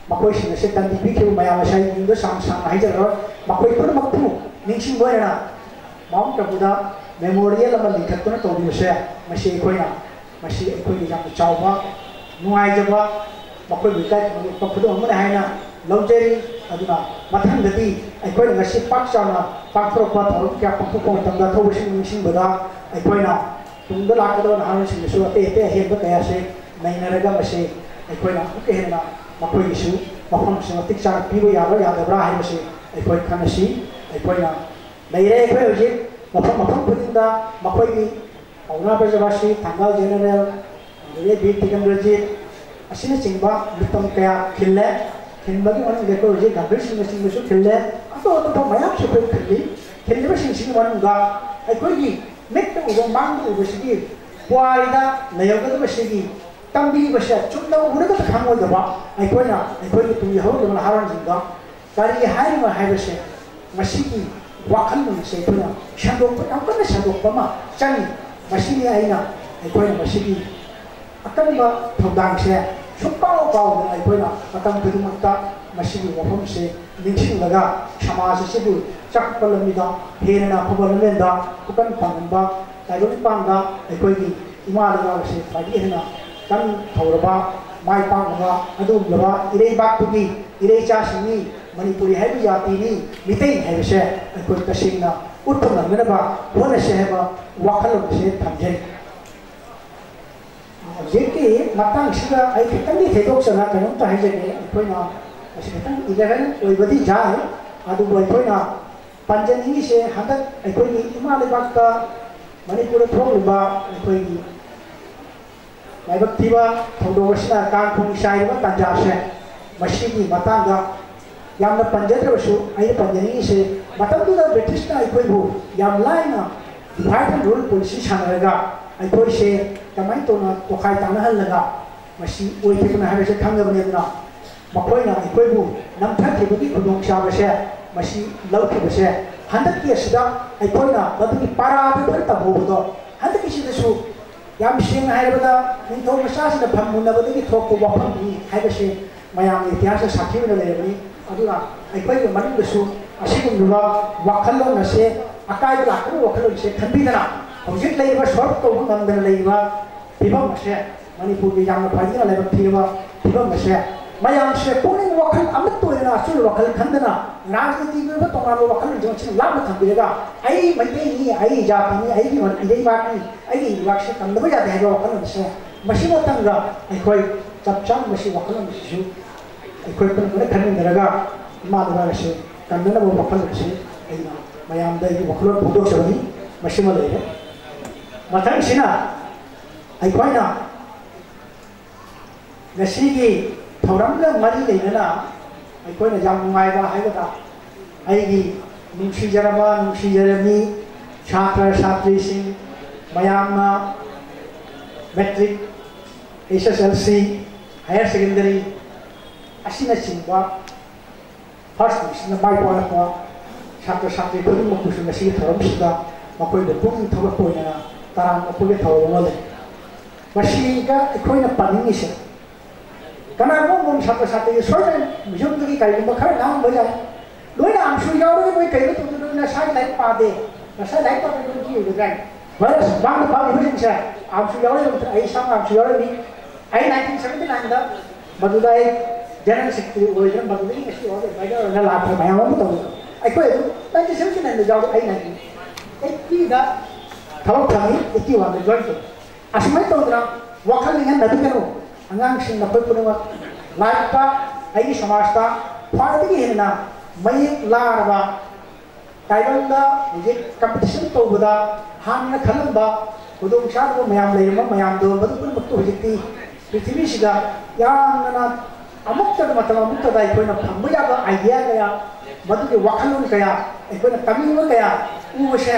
ꯃꯈꯣꯏꯁꯤꯡ ꯑꯁꯦ ꯇꯟꯕꯤ ꯄꯤꯈꯤꯕ ꯃꯌꯥꯝ ꯑꯁꯦ ꯑꯩ ꯃꯤꯡꯗꯣ ꯁꯥꯡ ꯁꯥꯡꯅ ꯍꯥꯏꯖꯔꯔꯣꯏ꯫ ꯃꯈꯣꯏ ꯄꯨꯝꯅꯃꯛꯄꯨ ꯅꯤꯡꯁꯤꯡꯕ ꯑꯣꯏꯅ ꯃꯥꯎꯟꯠ ꯑꯕꯨꯗ ꯃꯦꯃꯣꯔꯤꯌꯦꯜ ꯑꯃ ꯂꯤꯡꯈꯠꯇꯨꯅ ꯇꯧꯕꯤꯕꯁꯦ, ꯃꯁꯤ ꯑꯩꯈꯣꯏꯅ, ꯃꯁꯤ ꯑꯩꯈꯣꯏꯒꯤ ꯌꯥꯝꯅ ꯆꯥꯎꯕ ꯅꯨꯡꯉꯥꯏꯖꯕ, ꯃꯈꯣꯏꯕꯨ ꯏꯀꯥꯏ ꯈꯨꯝꯅꯕ ꯎꯠꯄ ꯈꯨꯗꯝ ꯑꯃꯅꯤ ꯍꯥꯏꯅ ꯂꯧꯖꯔꯤ꯫ ꯑꯗꯨꯅ ꯃꯊꯪꯗꯗꯤ ꯑꯩꯈꯣꯏꯅ ꯉꯁꯤ ꯄꯥꯛ ꯆꯥꯎꯅ ꯄꯥꯡꯊꯣꯔꯛꯄ ꯊꯧꯔꯝ ꯀꯌꯥ ꯄꯥꯡꯊꯣꯛꯄ ꯃꯇꯝꯗ ꯑꯊꯧꯕꯁꯤꯡ ꯅꯤꯡꯁꯤꯡꯕꯗ ꯑꯩꯈꯣꯏꯅ ꯇꯨꯡꯗ ꯂꯥꯛꯀꯗꯕ ꯅꯍꯥꯔꯣꯜꯁꯤꯡꯗꯁꯨ ꯑꯇꯩ ꯑꯇꯩ ꯑꯍꯦꯟꯕ ꯀꯌꯥꯁꯦ ꯅꯩꯅꯔꯒ, ꯃꯁꯤ ꯑꯩꯈꯣꯏꯅ ꯑꯃꯨꯛꯀ ꯍꯦꯟꯅ ꯃꯈꯣꯏꯒꯤꯁꯨ ꯃꯐꯝꯁꯦ ꯃꯇꯤꯛ ꯆꯥꯅ ꯄꯤꯕ ꯌꯥꯕ꯭ꯔꯥ ꯌꯥꯗꯕ꯭ꯔꯥ ꯍꯥꯏꯕꯁꯤ ꯑꯩꯈꯣꯏ ꯈꯟꯅꯁꯤ꯫ ꯑꯩꯈꯣꯏꯅ ꯂꯩꯔꯦ꯫ ꯑꯩꯈꯣꯏ ꯍꯧꯖꯤꯛ ꯃꯐꯝ ꯃꯐꯝ ꯈꯨꯗꯤꯡꯗ ꯃꯈꯣꯏꯒꯤ ꯄꯥꯎꯅꯥ ꯕ꯭ꯔꯖꯕꯥꯁꯤ, ꯊꯪꯒꯥꯜ ꯖꯦꯅꯔꯦꯜ, ꯑꯗꯨꯗꯒꯤ ꯕꯤꯔ ꯇꯤꯀꯦꯟꯗ꯭ꯔꯖꯤꯠ ꯑꯁꯤꯅꯆꯤꯡꯕ ꯃꯤꯐꯝ ꯀꯌꯥ ꯈꯤꯜꯂꯦ꯫ ꯈꯤꯟꯕꯒꯤ ꯃꯅꯨꯡꯗ ꯑꯩꯈꯣꯏ ꯍꯧꯖꯤꯛ ꯒꯝꯚꯤꯔ ꯁꯤꯡꯅꯆꯤꯡꯕꯁꯨ ꯈꯤꯜꯂꯦ꯫ ꯑꯇꯣꯞ ꯑꯇꯣꯞꯄ ꯃꯌꯥꯝꯁꯨ ꯑꯩꯈꯣꯏ ꯈꯤꯜꯂꯤ꯫ ꯈꯤꯜꯂꯤꯕꯁꯤꯡꯁꯤꯒꯤ ꯃꯅꯨꯡꯗ ꯑꯩꯈꯣꯏꯒꯤ ꯃꯤꯠꯇ ꯎꯕ, ꯃꯥꯡꯗ ꯎꯕꯁꯤꯒꯤ ꯄꯨꯋꯥꯔꯤꯗ ꯂꯩꯍꯧꯒꯗꯕꯁꯤꯒꯤ ꯇꯝꯕꯤꯕꯁꯦ ꯆꯨꯝꯅ ꯎꯔꯒꯇ ꯈꯪꯉꯣꯏꯗꯕ, ꯑꯩꯈꯣꯏꯅ ꯑꯩꯈꯣꯏꯒꯤ ꯇꯨꯡꯒꯤ ꯍꯧꯔꯛꯂꯤꯕ ꯅꯍꯥꯔꯣꯟꯁꯤꯡꯗ ꯀꯔꯤ ꯍꯥꯏꯔꯤꯕ ꯍꯥꯏꯕꯁꯦ ꯃꯁꯤꯒꯤ ꯋꯥꯈꯜꯂꯣꯟ ꯑꯁꯦ ꯑꯩꯈꯣꯏꯅ ꯁꯟꯗꯣꯛꯄ, ꯌꯥꯝ ꯀꯟꯅ ꯁꯟꯗꯣꯛꯄ ꯑꯃ ꯆꯪꯉꯤ꯫ ꯃꯁꯤꯅꯤ ꯑꯩꯅ ꯑꯩꯈꯣꯏꯅ ꯃꯁꯤꯒꯤ ꯑꯀꯟꯕ ꯊꯧꯗꯥꯡꯁꯦ ꯁꯨꯡꯀꯥꯎ ꯀꯥꯎꯗꯅ ꯑꯩꯈꯣꯏꯅ ꯃꯇꯝ ꯈꯨꯗꯤꯡꯃꯛꯇ ꯃꯁꯤꯒꯤ ꯋꯥꯐꯝꯁꯦ ꯅꯤꯡꯁꯤꯡꯂꯒ ꯁꯃꯥꯖ ꯑꯁꯤꯕꯨ ꯆꯥꯎꯈꯠꯄ ꯂꯝꯕꯤꯗ ꯍꯦꯟꯅ ꯑꯐꯕ ꯂꯝꯕꯦꯟꯗ ꯈꯨꯀꯟ ꯄꯥꯡꯍꯟꯕ, ꯇꯥꯏꯕꯪ ꯃꯤꯄꯥꯟꯗ ꯑꯩꯈꯣꯏꯒꯤ ꯏꯃꯥ ꯂꯩꯕꯥꯛ ꯑꯁꯤ ꯈ꯭ꯋꯥꯏꯗꯒꯤ ꯍꯦꯟꯅ ꯀꯟ ꯊꯧꯔꯕ, ꯃꯥꯏ ꯄꯥꯛꯂꯕ ꯑꯗꯨꯒꯨꯝꯂꯕ ꯏꯔꯩꯕꯥꯛꯇꯨꯒꯤ ꯏꯔꯩꯆꯥꯁꯤꯡꯅꯤ, ꯃꯅꯤꯄꯨꯔꯤ ꯍꯥꯏꯕ ꯖꯥꯇꯤꯅꯤ, ꯃꯤꯇꯩ ꯍꯥꯏꯕꯁꯦ ꯑꯩꯈꯣꯏ ꯇꯁꯦꯡꯅ ꯎꯠꯄ ꯉꯝꯅꯅꯕ ꯍꯣꯠꯅꯁꯤ ꯍꯥꯏꯕ ꯋꯥꯈꯜꯂꯣꯟ ꯑꯁꯤ ꯊꯝꯖꯩ꯫ ꯍꯧꯖꯤꯛꯀꯤ ꯃꯇꯥꯡꯁꯤꯗ ꯑꯩ ꯈꯤꯇꯪꯗꯤ ꯊꯣꯏꯗꯣꯛꯆꯅ ꯀꯩꯅꯣꯝꯇ ꯍꯥꯏꯖꯒꯦ꯫ ꯑꯩꯈꯣꯏꯅ ꯃꯁꯤ ꯈꯤꯇꯪ ꯏꯂꯦꯚꯦꯟ ꯑꯣꯏꯕꯗꯤ ꯌꯥꯏ, ꯑꯗꯨꯕꯨ ꯑꯩꯈꯣꯏꯅ ꯄꯟꯖꯅꯤꯡꯉꯤꯁꯦ ꯍꯟꯗꯛ ꯑꯩꯈꯣꯏꯒꯤ ꯏꯃꯥ ꯂꯩꯕꯥꯛꯇ ꯃꯅꯤꯄꯨꯔꯗ ꯊꯣꯛꯂꯤꯕ ꯑꯩꯈꯣꯏꯒꯤ ꯂꯥꯏꯕꯛ ꯊꯤꯕ ꯊꯧꯗꯣꯛ ꯑꯁꯤꯅ ꯀꯥꯡꯈꯣꯡ ꯆꯥꯏꯔꯤꯕ ꯇꯥꯟꯖꯥꯁꯦ, ꯃꯁꯤꯒꯤ ꯃꯇꯥꯡꯗ ꯌꯥꯝꯅ ꯄꯟꯖꯗ꯭ꯔꯕꯁꯨ ꯑꯩꯅ ꯄꯟꯖꯅꯤꯡꯉꯤꯁꯦ, ꯃꯇꯝꯗꯨꯗ ꯕ꯭ꯔꯤꯇꯤꯁꯅ ꯑꯩꯈꯣꯏꯕꯨ ꯌꯥꯝ ꯂꯥꯏꯅ divide and rule policy ꯁꯥꯟꯅꯔꯒ ꯑꯩꯈꯣꯏꯁꯦ ꯀꯃꯥꯏꯅ ꯇꯧꯅ ꯇꯣꯈꯥꯏ ꯇꯥꯅꯍꯜꯂꯒ ꯃꯁꯤ ꯑꯣꯏꯈꯤꯕꯅ ꯍꯥꯏꯕꯁꯦ ꯈꯪꯉꯕꯅꯤꯅ, ꯃꯈꯣꯏꯅ ꯑꯩꯈꯣꯏꯕꯨ ꯅꯝꯊꯈꯤꯕꯒꯤ ꯈꯨꯗꯣꯡꯆꯥꯕꯁꯦ ꯃꯁꯤ ꯂꯧꯈꯤꯕꯁꯦ, ꯍꯟꯗꯛꯀꯤ ꯑꯁꯤꯗ ꯑꯩꯈꯣꯏꯅ ꯃꯗꯨꯒꯤ ꯄꯔꯥꯗꯨ ꯑꯩꯈꯣꯏꯅ ꯇꯝꯍꯧꯕꯗꯣ, ꯍꯟꯗꯛꯀꯤꯁꯤꯗꯁꯨ ꯌꯥꯝ ꯁꯦꯡꯅ ꯍꯥꯏꯔꯕꯗ ꯅꯤꯡꯊꯧ ꯃꯆꯥꯁꯤꯡꯅ ꯐꯝ ꯃꯨꯟꯅꯕꯗꯒꯤ ꯊꯣꯛꯄ ꯋꯥꯐꯝꯅꯤ ꯍꯥꯏꯕꯁꯤ ꯃꯌꯥꯝꯒꯤ ꯏꯇꯤꯍꯥꯁꯇ ꯁꯥꯈꯤ ꯑꯣꯏꯅ ꯂꯩꯔꯕꯅꯤ꯫ ꯑꯗꯨꯅ ꯑꯩꯈꯣꯏꯒꯤ ꯃꯅꯨꯡꯗꯁꯨ ꯑꯁꯤꯒꯨꯝꯂꯕ ꯋꯥꯈꯜꯂꯣꯟ ꯑꯁꯦ, ꯑꯀꯥꯏꯕ ꯂꯥꯛꯀꯗꯕ ꯋꯥꯈꯜꯂꯣꯟ ꯑꯁꯦ ꯈꯟꯕꯤꯗꯅ, ꯍꯧꯖꯤꯛ ꯂꯩꯔꯤꯕ solve ꯇꯧꯕ ꯉꯝꯗꯅ ꯂꯩꯔꯤꯕ ꯐꯤꯕꯝ ꯑꯁꯦ, ꯃꯅꯤꯄꯨꯔꯒꯤ ꯌꯥꯝꯅ ꯈ꯭ꯋꯥꯏꯗꯒꯤ ꯂꯥꯏꯕꯛ ꯊꯤꯔꯕ ꯐꯤꯕꯝ ꯑꯁꯦ, ꯃꯌꯥꯝꯁꯦ ꯄꯨꯛꯅꯤꯡ ꯋꯥꯈꯜ ꯑꯃꯠꯇ ꯑꯣꯏꯅ ꯑꯆꯨꯝꯕ ꯋꯥꯈꯜ ꯈꯟꯗꯅ, ꯔꯥꯖꯅꯤꯇꯤꯒꯤ ꯑꯣꯏꯕ ꯇꯣꯉꯥꯟꯕ ꯋꯥꯈꯜꯂꯣꯟꯁꯤꯡ ꯑꯁꯤꯅ ꯂꯥꯞꯅ ꯊꯝꯕꯤꯔꯒ, ꯑꯩ ꯃꯩꯇꯩꯅꯤ, ꯑꯩ ꯖꯥꯇꯤꯅꯤ, ꯑꯩꯒꯤ ꯏꯔꯩꯕꯥꯛꯅꯤ, ꯑꯩꯒꯤ ꯂꯩꯕꯥꯛꯁꯦ ꯀꯟꯗꯕ ꯌꯥꯗꯦ ꯍꯥꯏꯕ ꯋꯥꯈꯜꯂꯣꯟ ꯑꯁꯦ, ꯃꯁꯤ ꯃꯇꯝꯗ ꯑꯩꯈꯣꯏ ꯆꯞ ꯆꯥꯅ ꯃꯁꯤ ꯋꯥꯈꯜꯂꯣꯟ ꯑꯁꯤꯁꯨ ꯑꯩꯈꯣꯏ ꯄꯨꯝꯅꯃꯛꯅ ꯈꯟꯃꯤꯟꯅꯔꯒ ꯏꯃꯥ ꯂꯩꯕꯥꯛ ꯑꯁꯤ ꯀꯟꯅꯅꯕ ꯋꯥꯈꯜꯂꯣꯟ ꯑꯁꯤ ꯑꯩꯅ ꯃꯌꯥꯝꯗ ꯑꯩꯒꯤ ꯋꯥꯈꯜꯂꯣꯟ ꯐꯣꯡꯗꯣꯛꯆꯕꯅꯤ꯫ ꯃꯁꯤꯃ ꯂꯩꯔꯦ꯫ ꯃꯊꯪꯁꯤꯅ ꯑꯩꯈꯣꯏꯅ ꯉꯁꯤꯒꯤ ꯊꯧꯔꯝꯒ ꯃꯔꯤ ꯂꯩꯅꯅ ꯑꯩꯈꯣꯏꯅ ꯌꯥꯝ ꯅꯨꯡꯉꯥꯏꯕ ꯍꯥꯏꯒꯗ꯭ꯔꯥ, ꯑꯩꯒꯤ ꯅꯨꯡꯁꯤꯖꯔꯕ, ꯅꯨꯡꯁꯤꯖꯔꯕꯤ ꯁꯥꯇ꯭ꯔ ꯁꯥꯇ꯭ꯔꯤꯁꯤꯡ ꯃꯌꯥꯝꯅ matric, S S L C, higher secondary ꯑꯁꯤꯅꯆꯤꯡꯕ first division ꯃꯥꯏ ꯄꯥꯛꯂꯛꯄ ꯁꯥꯇ꯭ꯔ ꯁꯥꯇ꯭ꯔꯤ ꯈꯨꯗꯤꯡꯃꯛꯄꯨꯁꯨ ꯉꯁꯤꯒꯤ ꯊꯧꯔꯝꯁꯤꯗ ꯃꯈꯣꯏꯕꯨ ꯄꯨꯛꯅꯤꯡ ꯊꯧꯒꯠꯄ ꯑꯣꯏꯅ ꯇꯔꯥꯝꯅ ꯑꯩꯈꯣꯏꯒꯤ ꯊꯧꯔꯝ ꯑꯃ ꯂꯩ꯫ ꯃꯁꯤꯗ ꯑꯩꯈꯣꯏꯅ ꯄꯥꯅꯤꯡꯉꯤꯁꯦ, ꯀꯅꯥꯒꯨꯝꯕ ꯁꯥꯇ꯭ꯔ ꯁꯥꯇ꯭ꯔꯤ ꯁꯣꯏꯗꯅ ꯌꯨꯝꯗꯒꯤ ꯀꯔꯤꯒꯨꯝꯕ ꯈꯔ ꯉꯥꯡꯕ ꯌꯥꯏ꯫ ꯂꯣꯏꯅ ꯑꯝꯁꯨ ꯌꯥꯎꯔꯒ ꯃꯣꯏ ꯀꯩꯅꯣ ꯇꯧꯗꯣꯏꯅꯣ? ꯅꯁꯥꯒꯤ ꯂꯥꯏꯔꯤꯛ ꯄꯥꯗꯦ, ꯅꯁꯥꯒꯤ ꯂꯥꯏꯔꯤꯛ ꯄꯥꯗꯦ ꯅꯣꯏ ꯌꯦꯡꯒꯗ꯭ꯔꯥ? ꯚꯥꯏꯔꯁ ꯃꯥꯡꯗ ꯐꯥꯎꯔꯤꯕꯁꯤꯡꯁꯦ ꯑꯝꯁꯨ ꯌꯥꯎꯔꯤꯕ, ꯑꯩ ꯏꯁꯥꯃꯛ ꯑꯝꯁꯨ ꯌꯥꯎꯔꯝꯃꯤ꯫ ꯑꯩ ꯅꯥꯏꯟꯇꯤꯟ ꯁꯕꯦꯟꯇꯤ ꯅꯥꯏꯟꯗ ꯃꯗꯨꯗ ꯑꯩ ꯖꯦꯅꯔꯦꯜ ꯁꯦꯀ꯭ꯔꯦꯇꯔꯤ ꯑꯣꯏꯗꯅ ꯃꯗꯨꯗꯒꯤ ꯉꯁꯤ ꯐꯥꯎꯕ ꯑꯦꯗꯚꯥꯏꯖꯔ ꯑꯣꯏꯅ ꯂꯥꯛꯄ ꯃꯌꯥꯝ ꯑꯃ ꯇꯧꯏ꯫ ꯑꯩꯈꯣꯏ ꯑꯗꯨꯝ ꯅꯥꯏꯟꯇꯤꯟ ꯁꯕꯦꯟꯇꯤ ꯅꯥꯏꯟꯗ ꯌꯥꯎꯔꯤ, ꯑꯩ ꯅꯥꯏꯟꯇꯤꯟ ꯑꯩꯠꯇꯤꯗ ꯊꯕꯛ ꯐꯪꯉꯤ, ꯑꯩꯠꯇꯤ ꯋꯥꯟꯗ ꯖꯣꯏꯟ ꯇꯧꯏ꯫ ꯑꯁꯨꯃꯥꯏꯅ ꯇꯧꯗꯅ ꯋꯥꯈꯜ ꯂꯩꯍꯟꯅꯕꯤꯒꯅꯨ꯫ ꯑꯉꯥꯡꯁꯤꯡ ꯅꯈꯣꯏ ꯄꯨꯝꯅꯃꯛ ꯂꯥꯏꯔꯤꯛꯇ, ꯑꯩꯒꯤ ꯁꯃꯥꯖꯇ ꯈ꯭ꯋꯥꯏꯗꯒꯤ ꯍꯦꯟꯅ ꯃꯌꯦꯛ ꯂꯥꯔꯕ ꯇꯥꯏꯕꯪꯗ ꯍꯧꯖꯤꯛ ꯀꯝꯄꯤꯇꯤꯁꯟ ꯇꯧꯕꯗ ꯍꯥꯟꯅ ꯈꯜꯂꯝꯕ ꯈꯨꯗꯣꯡꯆꯥꯗꯕ ꯃꯌꯥꯝ ꯂꯩꯔꯝꯕ ꯃꯌꯥꯝꯗꯣ, ꯃꯗꯨ ꯄꯨꯝꯅꯃꯛꯇꯨ ꯍꯧꯖꯤꯛꯇꯤ ꯄ꯭ꯔꯤꯊꯤꯕꯤꯁꯤꯗ ꯌꯥꯝꯅ ꯑꯃꯨꯛꯇꯗ, ꯃꯇꯝ ꯑꯃꯨꯛꯇꯗ ꯑꯩꯈꯣꯏꯅ ꯐꯪꯕ ꯌꯥꯕ ꯑꯥꯏꯗꯤꯌꯥ ꯀꯌꯥ, ꯃꯗꯨꯒꯤ ꯋꯥꯈꯜꯂꯣꯟ ꯀꯌꯥ, ꯑꯩꯈꯣꯏꯅ ꯇꯝꯅꯤꯡꯕ ꯀꯌꯥ ꯎꯕꯁꯦ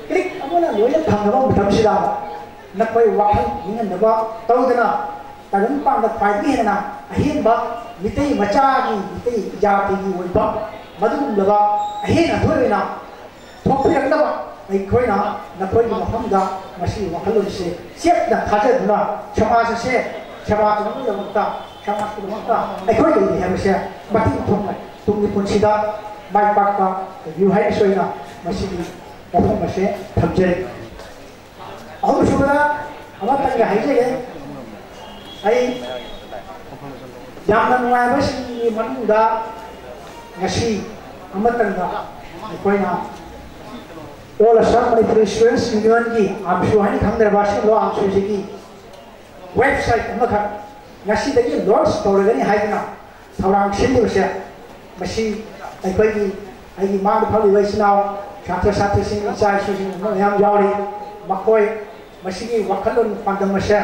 ꯀ꯭ꯂꯤꯛ ꯑꯃꯅ ꯂꯣꯏꯅ ꯐꯪꯉꯕ ꯃꯇꯝꯁꯤꯗ ꯅꯈꯣꯏ ꯋꯥꯈꯜ ꯅꯤꯡꯍꯟꯅꯕ ꯇꯧꯗꯅ, ꯇꯥꯏꯕꯪ ꯄꯥꯟꯗ ꯈ꯭ꯋꯥꯏꯗꯒꯤ ꯍꯦꯟꯅ ꯑꯍꯦꯟꯕ ꯃꯤꯇꯩ ꯃꯆꯥꯒꯤ, ꯃꯤꯇꯩ ꯖꯥꯇꯤꯒꯤ ꯑꯣꯏꯕ ꯃꯗꯨꯒꯨꯝꯂꯕ ꯑꯍꯦꯟ ꯑꯊꯣꯏ ꯑꯣꯏꯅ ꯊꯣꯛꯄꯤꯔꯛꯅꯕ ꯑꯩꯈꯣꯏꯅ ꯅꯈꯣꯏꯒꯤ ꯃꯐꯝꯗ ꯃꯁꯤꯒꯤ ꯋꯥꯈꯜꯂꯣꯟꯁꯦ ꯆꯦꯠꯅ ꯊꯥꯖꯗꯨꯅ ꯁꯃꯥꯖ ꯑꯁꯦ ꯁꯦꯕꯥ ꯇꯧꯅꯕꯒꯤꯗꯃꯛꯇ, ꯁꯃꯥꯖꯀꯤꯗꯃꯛꯇ ꯑꯩꯈꯣꯏ ꯂꯩꯔꯤ ꯍꯥꯏꯕꯁꯦ ꯃꯇꯤꯛ ꯊꯣꯛꯅ ꯇꯨꯡꯒꯤ ꯄꯨꯟꯁꯤꯗ ꯃꯥꯏ ꯄꯥꯛꯄ ꯑꯣꯏꯕꯤꯌꯨ ꯍꯥꯏꯕꯁꯤ ꯑꯣꯏꯅ ꯃꯁꯤꯒꯤ ꯋꯥꯐꯝ ꯑꯁꯦ ꯊꯝꯖꯔꯤ꯫ ꯑꯍꯨꯝꯁꯨꯕꯗ ꯑꯃꯇꯪꯒ ꯍꯥꯏꯖꯒꯦ꯫ ꯑꯩ ꯌꯥꯝꯅ ꯅꯨꯡꯉꯥꯏꯕꯁꯤꯡꯒꯤ ꯃꯅꯨꯡꯗ ꯉꯁꯤ ꯑꯃꯇꯪꯗ ꯑꯩꯈꯣꯏꯅ All Assam Manipuri Students Unionꯒꯤ, ꯑꯥꯝꯁꯨ ꯍꯥꯏꯅ ꯈꯪꯅꯔꯕ ꯑꯁꯦꯡꯕ ꯑꯥꯝꯁꯨꯁꯤꯒꯤ ꯋꯦꯕꯁꯥꯏꯠ ꯑꯃꯈꯛ ꯉꯁꯤꯗꯒꯤ ꯂꯣꯟꯆ ꯇꯧꯔꯒꯅꯤ ꯍꯥꯏꯗꯨꯅ ꯊꯧꯔꯥꯡ ꯁꯤꯜꯂꯤꯕꯁꯦ, ꯃꯁꯤ ꯑꯩꯈꯣꯏꯒꯤ, ꯑꯩꯒꯤ ꯃꯥꯡꯗ ꯐꯝꯂꯤꯕ ꯏꯆꯤꯟ ꯏꯅꯥꯎ, ꯁꯥꯇ꯭ꯔ ꯁꯥꯇ꯭ꯔꯤꯁꯤꯡ, ꯏꯆꯥ ꯏꯁꯨꯁꯤꯡ ꯃꯌꯥꯝ ꯌꯥꯎꯔꯤ꯫ ꯃꯈꯣꯏ ꯃꯁꯤꯒꯤ ꯋꯥꯈꯜꯂꯣꯟ ꯄꯥꯟꯗꯝ ꯑꯁꯦ,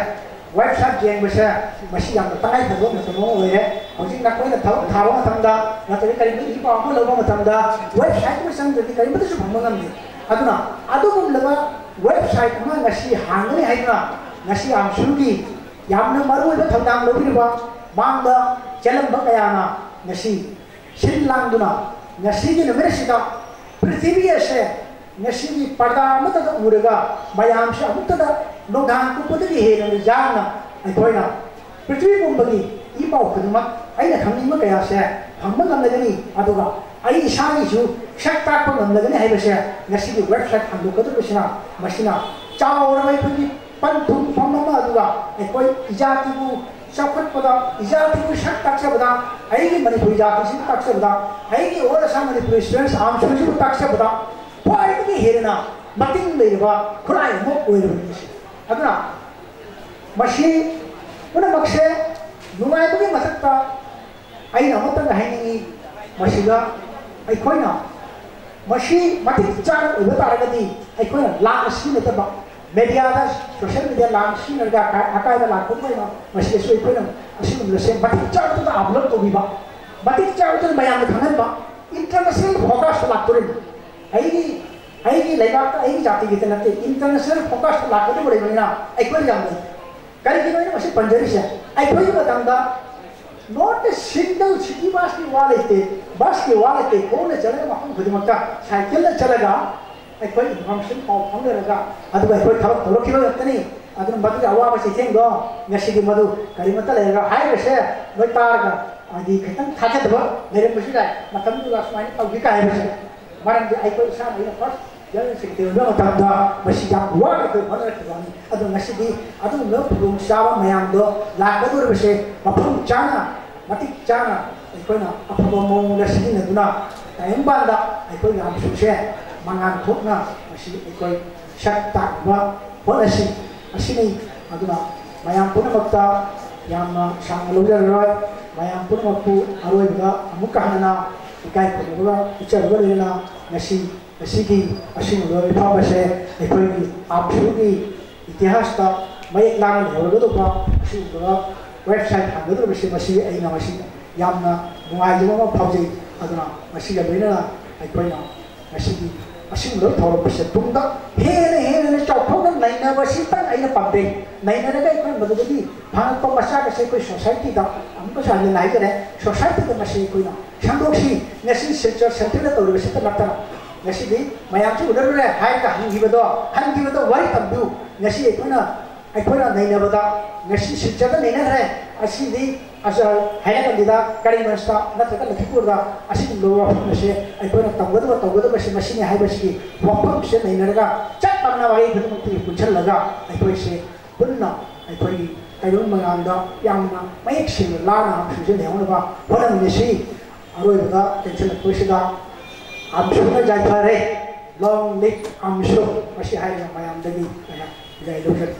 ꯋꯦꯕꯁꯥꯏꯠ ꯌꯦꯡꯕꯁꯦ, ꯃꯁꯤ ꯌꯥꯝꯅ ꯇꯉꯥꯏ ꯐꯗꯕ ꯃꯇꯝ ꯑꯃ ꯑꯣꯏꯔꯦ꯫ ꯍꯧꯖꯤꯛ ꯅꯈꯣꯏꯅ ꯊꯕꯛ ꯊꯥꯕ ꯃꯇꯝꯗ ꯅꯠꯇ꯭ꯔꯒ ꯀꯔꯤꯒꯨꯝꯕ ꯏ ꯄꯥꯎ ꯑꯃ ꯂꯧꯕ ꯃꯇꯝꯗ ꯋꯦꯕꯁꯥꯏꯠꯇꯨ ꯆꯪꯗ꯭ꯔꯗꯤ ꯀꯔꯤꯃꯠꯇꯁꯨ ꯐꯪꯕ ꯉꯝꯗꯦ꯫ ꯑꯗꯨꯅ ꯑꯗꯨꯒꯨꯝꯂꯕ ꯋꯦꯕꯁꯥꯏꯠ ꯑꯃ ꯉꯁꯤ ꯍꯥꯡꯒꯅꯤ ꯍꯥꯏꯗꯨꯅ ꯉꯁꯤ ꯑꯥꯝꯁꯨꯒꯤ ꯌꯥꯝꯅ ꯃꯔꯨꯑꯣꯏꯕ ꯊꯧꯗꯥꯡ ꯂꯧꯕꯤꯔꯤꯕ ꯃꯥꯡꯗ ꯆꯦꯜꯂꯝꯕ ꯀꯌꯥꯅ ꯉꯁꯤ ꯁꯤꯜ ꯂꯥꯡꯗꯨꯅ ꯉꯁꯤꯒꯤ ꯅꯨꯃꯤꯠ ꯑꯁꯤꯗ ꯄ꯭ꯔꯤꯊꯤꯕꯤ ꯑꯁꯦ ꯉꯁꯤꯒꯤ ꯄꯔꯗꯥ ꯑꯃꯠꯇꯗ ꯎꯔꯒ ꯃꯌꯥꯝꯁꯦ ꯑꯃꯨꯛꯇꯗ ꯅꯨꯡꯗꯥꯡ ꯀꯨꯞꯄꯗꯒꯤ ꯍꯦꯟꯅ ꯌꯥꯡꯅ ꯑꯩꯈꯣꯏꯅ ꯄ꯭ꯔꯤꯊꯤꯕꯤ ꯄꯨꯝꯕꯒꯤ ꯏ ꯄꯥꯎ ꯈꯨꯗꯤꯡꯃꯛ ꯑꯩꯅ ꯈꯪꯅꯤꯡꯕ ꯀꯌꯥꯁꯦ ꯐꯪꯕ ꯉꯝꯂꯒꯅꯤ, ꯑꯗꯨꯒ ꯑꯩ ꯏꯁꯥꯒꯤꯁꯨ ꯁꯛ ꯇꯥꯛꯄ ꯉꯝꯂꯒꯅꯤ ꯍꯥꯏꯕꯁꯦ ꯉꯁꯤꯒꯤ ꯋꯦꯕꯁꯥꯏꯠ ꯍꯥꯡꯗꯣꯛꯀꯗꯧꯔꯤꯕꯁꯤꯅ, ꯃꯁꯤꯅ ꯆꯥꯎꯔꯕ ꯑꯩꯈꯣꯏꯒꯤ ꯄꯟꯊꯨꯡꯐꯝ ꯑꯃ, ꯑꯗꯨꯒ ꯑꯩꯈꯣꯏ ꯏꯖꯥꯇꯤꯕꯨ ꯆꯥꯎꯈꯠꯄꯗ, ꯏꯖꯥꯇꯤꯕꯨ ꯁꯛ ꯇꯥꯛꯆꯕꯗ, ꯑꯩꯒꯤ ꯃꯅꯤꯄꯨꯔꯤ ꯖꯥꯇꯤꯁꯤꯕꯨ ꯇꯥꯛꯆꯕꯗ, ꯑꯩꯒꯤ ꯑꯣꯜ ꯑꯁꯥꯝ ꯃꯅꯤꯄꯨꯔꯤ ꯁ꯭ꯇꯨꯗꯦꯟꯠꯁ ꯑꯥꯔꯝ ꯁꯣꯏꯁꯤꯕꯨ ꯇꯥꯛꯆꯕꯗ ꯈ꯭ꯋꯥꯏꯗꯒꯤ ꯍꯦꯟꯅ ꯃꯇꯤꯡ ꯂꯩꯔꯕ ꯈꯨꯠꯂꯥꯏ ꯑꯃ ꯑꯣꯏꯔꯕꯅꯤ꯫ ꯑꯗꯨꯅ ꯃꯁꯤ ꯄꯨꯝꯅꯃꯛꯁꯦ ꯅꯨꯡꯉꯥꯏꯕꯒꯤ ꯃꯊꯛꯇ ꯑꯩꯅ ꯑꯃꯇꯪ ꯍꯥꯏꯅꯤꯡꯉꯤ, ꯃꯁꯤꯗ ꯑꯩꯈꯣꯏꯅ ꯃꯁꯤ ꯃꯇꯤꯛ ꯆꯥꯅ ꯑꯣꯏꯕ ꯇꯥꯔꯒꯗꯤ ꯑꯩꯈꯣꯏꯅ ꯂꯥꯟꯅ ꯁꯤꯖꯤꯟꯅꯗꯕ, ꯃꯦꯗꯤꯌꯥꯗ, ꯁꯣꯁꯤꯌꯦꯜ ꯃꯦꯗꯤꯌꯥ ꯂꯥꯟꯅ ꯁꯤꯖꯤꯟꯅꯔꯒ ꯑꯀꯥꯏ-, ꯑꯀꯥꯏꯕ ꯂꯥꯛꯄ ꯑꯣꯏꯅ ꯃꯁꯤꯗꯁꯨ ꯑꯩꯈꯣꯏꯅ ꯑꯁꯤꯒꯨꯝꯕꯁꯦ ꯃꯇꯤꯛ ꯆꯥꯕꯗꯨꯗ ꯑꯞꯂꯣꯗ ꯇꯧꯕꯤꯕ, ꯃꯇꯤꯛ ꯆꯥꯕꯗꯨꯅ ꯃꯌꯥꯝꯗ ꯈꯪꯍꯟꯕ, ꯏꯟꯇꯔꯅꯦꯁꯅꯦꯜ ꯐꯣꯀꯁꯇ ꯂꯥꯛꯇꯣꯔꯤꯕ꯫ ꯑꯩꯒꯤ, ꯑꯩꯒꯤ ꯂꯩꯕꯥꯛꯇ ꯑꯩꯒꯤ ꯖꯥꯇꯤꯒꯤꯗ ꯅꯠꯇꯦ, ꯏꯟꯇꯔꯅꯦꯁꯅꯦꯜ ꯐꯣꯀꯁꯇ ꯂꯥꯛꯀꯗꯧꯕ ꯂꯩꯕꯅꯤꯅ ꯑꯩꯈꯣꯏ ꯌꯥꯝ ꯂꯩ꯫ ꯀꯔꯤꯒꯤꯅꯣ ꯑꯩꯅ ꯃꯁꯤ ꯄꯟꯖꯔꯤꯁꯦ? ꯑꯩꯈꯣꯏꯒꯤ ꯃꯇꯝꯗ not a single city busꯀꯤ ꯋꯥ ꯂꯩꯇꯦ, busꯀꯤ ꯋꯥ ꯂꯩꯇꯦ, ꯈꯣꯡꯅ ꯆꯠꯂꯒ ꯃꯐꯝ ꯈꯨꯗꯤꯡꯃꯛꯇ, cycleꯅ ꯆꯠꯂꯒ ꯑꯩꯈꯣꯏ information ꯄꯥꯎ ꯐꯥꯎꯅꯔꯒ, ꯑꯗꯨꯒ ꯑꯩꯈꯣꯏ ꯊꯕꯛ ꯇꯧꯔꯛꯈꯤꯕ ꯉꯥꯛꯇꯅꯤ꯫ ꯑꯗꯨꯅ ꯃꯗꯨꯒꯤ ꯑꯋꯥꯕ ꯆꯩꯊꯦꯡꯗꯣ ꯉꯁꯤꯗꯤ ꯃꯗꯨ ꯀꯔꯤꯃꯠꯇ ꯂꯩꯔꯒ ꯍꯥꯏꯔꯤꯕꯁꯦ ꯅꯣꯏ ꯇꯥꯔꯒ ꯍꯥꯏꯗꯤ ꯈꯤꯇꯪ ꯊꯥꯖꯗꯕ ꯂꯩꯔꯝꯕꯁꯨ ꯌꯥꯏ꯫ ꯃꯇꯝꯗꯨꯗ ꯁꯨꯃꯥꯏꯅ ꯇꯧꯈꯤ ꯀꯥꯏ ꯍꯥꯏꯕꯁꯦ, ꯃꯔꯝꯗꯤ ꯑꯩꯈꯣꯏ ꯏꯁꯥꯅ, ꯑꯩꯅ first general secretary ꯑꯣꯏꯕ ꯃꯇꯝꯗ ꯃꯁꯤ ꯌꯥꯝ ꯋꯥꯅ ꯑꯩꯈꯣꯏ ꯍꯣꯠꯅꯔꯛꯈꯤꯕ ꯋꯥꯅꯤ꯫ ꯑꯗꯣ ꯉꯁꯤꯗꯤ ꯑꯗꯨꯒꯨꯝꯂꯕ ꯈꯨꯗꯣꯡꯆꯥꯕ ꯃꯌꯥꯝꯗꯣ ꯂꯥꯛꯀꯗꯧꯔꯤꯕꯁꯦ ꯃꯐꯝ ꯆꯥꯅ, ꯃꯇꯤꯛ ꯆꯥꯅ ꯑꯩꯈꯣꯏꯅ ꯑꯐꯕ ꯃꯑꯣꯡꯗ ꯁꯤꯖꯤꯟꯅꯗꯨꯅ ꯇꯥꯏꯕꯪꯄꯥꯟꯗ ꯑꯩꯈꯣꯏꯒꯤ ꯑꯃꯁꯨꯡꯁꯦ ꯃꯉꯥꯜ ꯊꯣꯛꯅ ꯃꯁꯤ ꯑꯩꯈꯣꯏ ꯁꯛ ꯇꯥꯛꯅꯕ ꯍꯣꯠꯅꯁꯤ꯫ ꯑꯁꯤꯅꯤ꯫ ꯑꯗꯨꯅ ꯃꯌꯥꯝ ꯄꯨꯝꯅꯃꯛꯇ ꯌꯥꯝꯅ ꯁꯥꯡꯅ ꯂꯧꯖꯔꯔꯣꯏ꯫ ꯃꯌꯥꯝ ꯄꯨꯝꯅꯃꯛꯄꯨ ꯑꯔꯣꯏꯕꯗ ꯑꯃꯨꯛꯀ ꯍꯟꯅ ꯏꯀꯥꯏ ꯈꯨꯝꯅꯕꯒ ꯎꯠꯆꯕꯒ ꯂꯣꯏꯅꯅ ꯉꯁꯤ, ꯉꯁꯤꯒꯤ ꯑꯁꯤꯒꯨꯝꯂꯕ ꯃꯤꯐꯝ ꯑꯁꯦ ꯑꯩꯈꯣꯏꯒꯤ ꯑꯥꯔꯝꯁꯨꯒꯤ ꯏꯇꯤꯍꯥꯁꯇ ꯃꯌꯦꯛ ꯂꯥꯅ ꯂꯩꯍꯧꯔꯒꯗꯧꯕ ꯑꯁꯤꯒꯨꯝꯂꯕ ꯋꯦꯕꯁꯥꯏꯠ ꯍꯥꯡꯒꯗꯧꯔꯤꯕꯁꯦ ꯃꯁꯤ ꯑꯩꯅ ꯃꯁꯤ ꯌꯥꯝꯅ ꯅꯨꯡꯉꯥꯏꯖꯕ ꯑꯃ ꯐꯥꯎꯖꯩ꯫ ꯑꯗꯨꯅ ꯃꯁꯤꯒ ꯂꯣꯏꯅꯅ ꯑꯩꯈꯣꯏꯅ ꯉꯁꯤꯗꯤ ꯑꯁꯤꯒꯨꯝꯂꯕ ꯊꯧꯔꯝ ꯑꯁꯦ ꯇꯨꯡꯗ ꯍꯦꯟꯅ ꯍꯦꯟꯅ ꯆꯥꯎꯊꯣꯛꯅ ꯅꯩꯅꯕꯁꯤꯇꯪ ꯑꯩꯅ ꯄꯥꯝꯖꯩ꯫ ꯅꯩꯅꯔꯒ ꯑꯩꯈꯣꯏ ꯃꯗꯨꯗꯒꯤ ꯐꯪꯉꯛꯄ ꯃꯆꯥꯛ ꯑꯁꯦ ꯑꯩꯈꯣꯏ ꯁꯣꯁꯥꯏꯇꯤꯗ, ꯑꯃꯨꯛꯀꯁꯨ ꯍꯟꯅ ꯍꯥꯏꯖꯔꯦ, ꯁꯣꯁꯥꯏꯇꯤꯗ ꯃꯁꯤ ꯑꯩꯈꯣꯏꯅ ꯁꯟꯗꯣꯛꯁꯤ꯫ ꯉꯁꯤ ꯁꯤꯜꯆꯔ ꯁꯦꯟꯇ꯭ꯔꯦꯜꯗ ꯇꯧꯔꯤꯕꯁꯤꯇ ꯅꯠꯇꯅ ꯉꯁꯤꯗꯤ ꯃꯌꯥꯝꯁꯨ ꯎꯅꯔꯨꯔꯦ ꯍꯥꯏꯔꯒ ꯍꯟꯈꯤꯕꯗꯣ, ꯍꯟꯈꯤꯕꯗꯣ ꯋꯥꯔꯤ ꯇꯝꯕꯤꯌꯨ꯫ ꯉꯁꯤ ꯑꯩꯈꯣꯏꯅ ꯑꯩꯈꯣꯏꯅ ꯅꯩꯅꯕꯗ ꯉꯁꯤ ꯁꯤꯜꯆꯔꯗ ꯅꯩꯅꯈ꯭ꯔꯦ, ꯑꯁꯤꯗꯤ ꯑꯁ, ꯍꯥꯏꯔꯀꯥꯟꯗ ꯀꯔꯤꯃꯁꯇ ꯅꯠꯇ꯭ꯔꯒ ꯂꯈꯤꯄꯨꯔꯗ ꯑꯁꯤꯒꯨꯝꯕ ꯋꯥꯐꯝ ꯑꯁꯦ ꯑꯩꯈꯣꯏꯅ ꯇꯧꯒꯗꯕ ꯇꯧꯒꯗꯕꯁꯦ ꯃꯁꯤꯅꯤ ꯍꯥꯏꯕꯁꯤꯒꯤ ꯋꯥꯐꯝꯁꯦ ꯅꯩꯅꯔꯒ ꯆꯞ ꯃꯥꯟꯅꯕ ꯋꯥꯍꯩ ꯈꯨꯗꯤꯡꯃꯛꯇꯒꯤ ꯄꯨꯟꯁꯤꯜꯂꯒ ꯑꯩꯈꯣꯏꯁꯦ ꯄꯨꯟꯅ ꯑꯩꯈꯣꯏꯒꯤ ꯇꯥꯏꯕꯪ ꯃꯌꯥꯝꯗ ꯌꯥꯝꯅ ꯃꯌꯦꯛ ꯁꯦꯡꯅ ꯂꯥꯟꯅ ꯍꯥꯝꯁꯨꯁꯦ ꯂꯩꯍꯧꯅꯕ ꯍꯣꯠꯅꯃꯤꯟꯅꯁꯤ꯫ ꯑꯔꯣꯏꯕꯗ ꯇꯦꯟꯁꯤꯜꯂꯛꯄꯁꯤꯗ ꯑꯝꯁꯨꯅ ꯌꯥꯏꯐꯔꯦ꯫ Long live ꯑꯝꯁꯨ꯫ ꯃꯁꯤ ꯍꯥꯏꯔꯒ ꯃꯌꯥꯝꯗꯒꯤ ꯑꯩꯅ ꯕꯤꯗꯥꯏ ꯂꯧꯖꯔꯤ꯫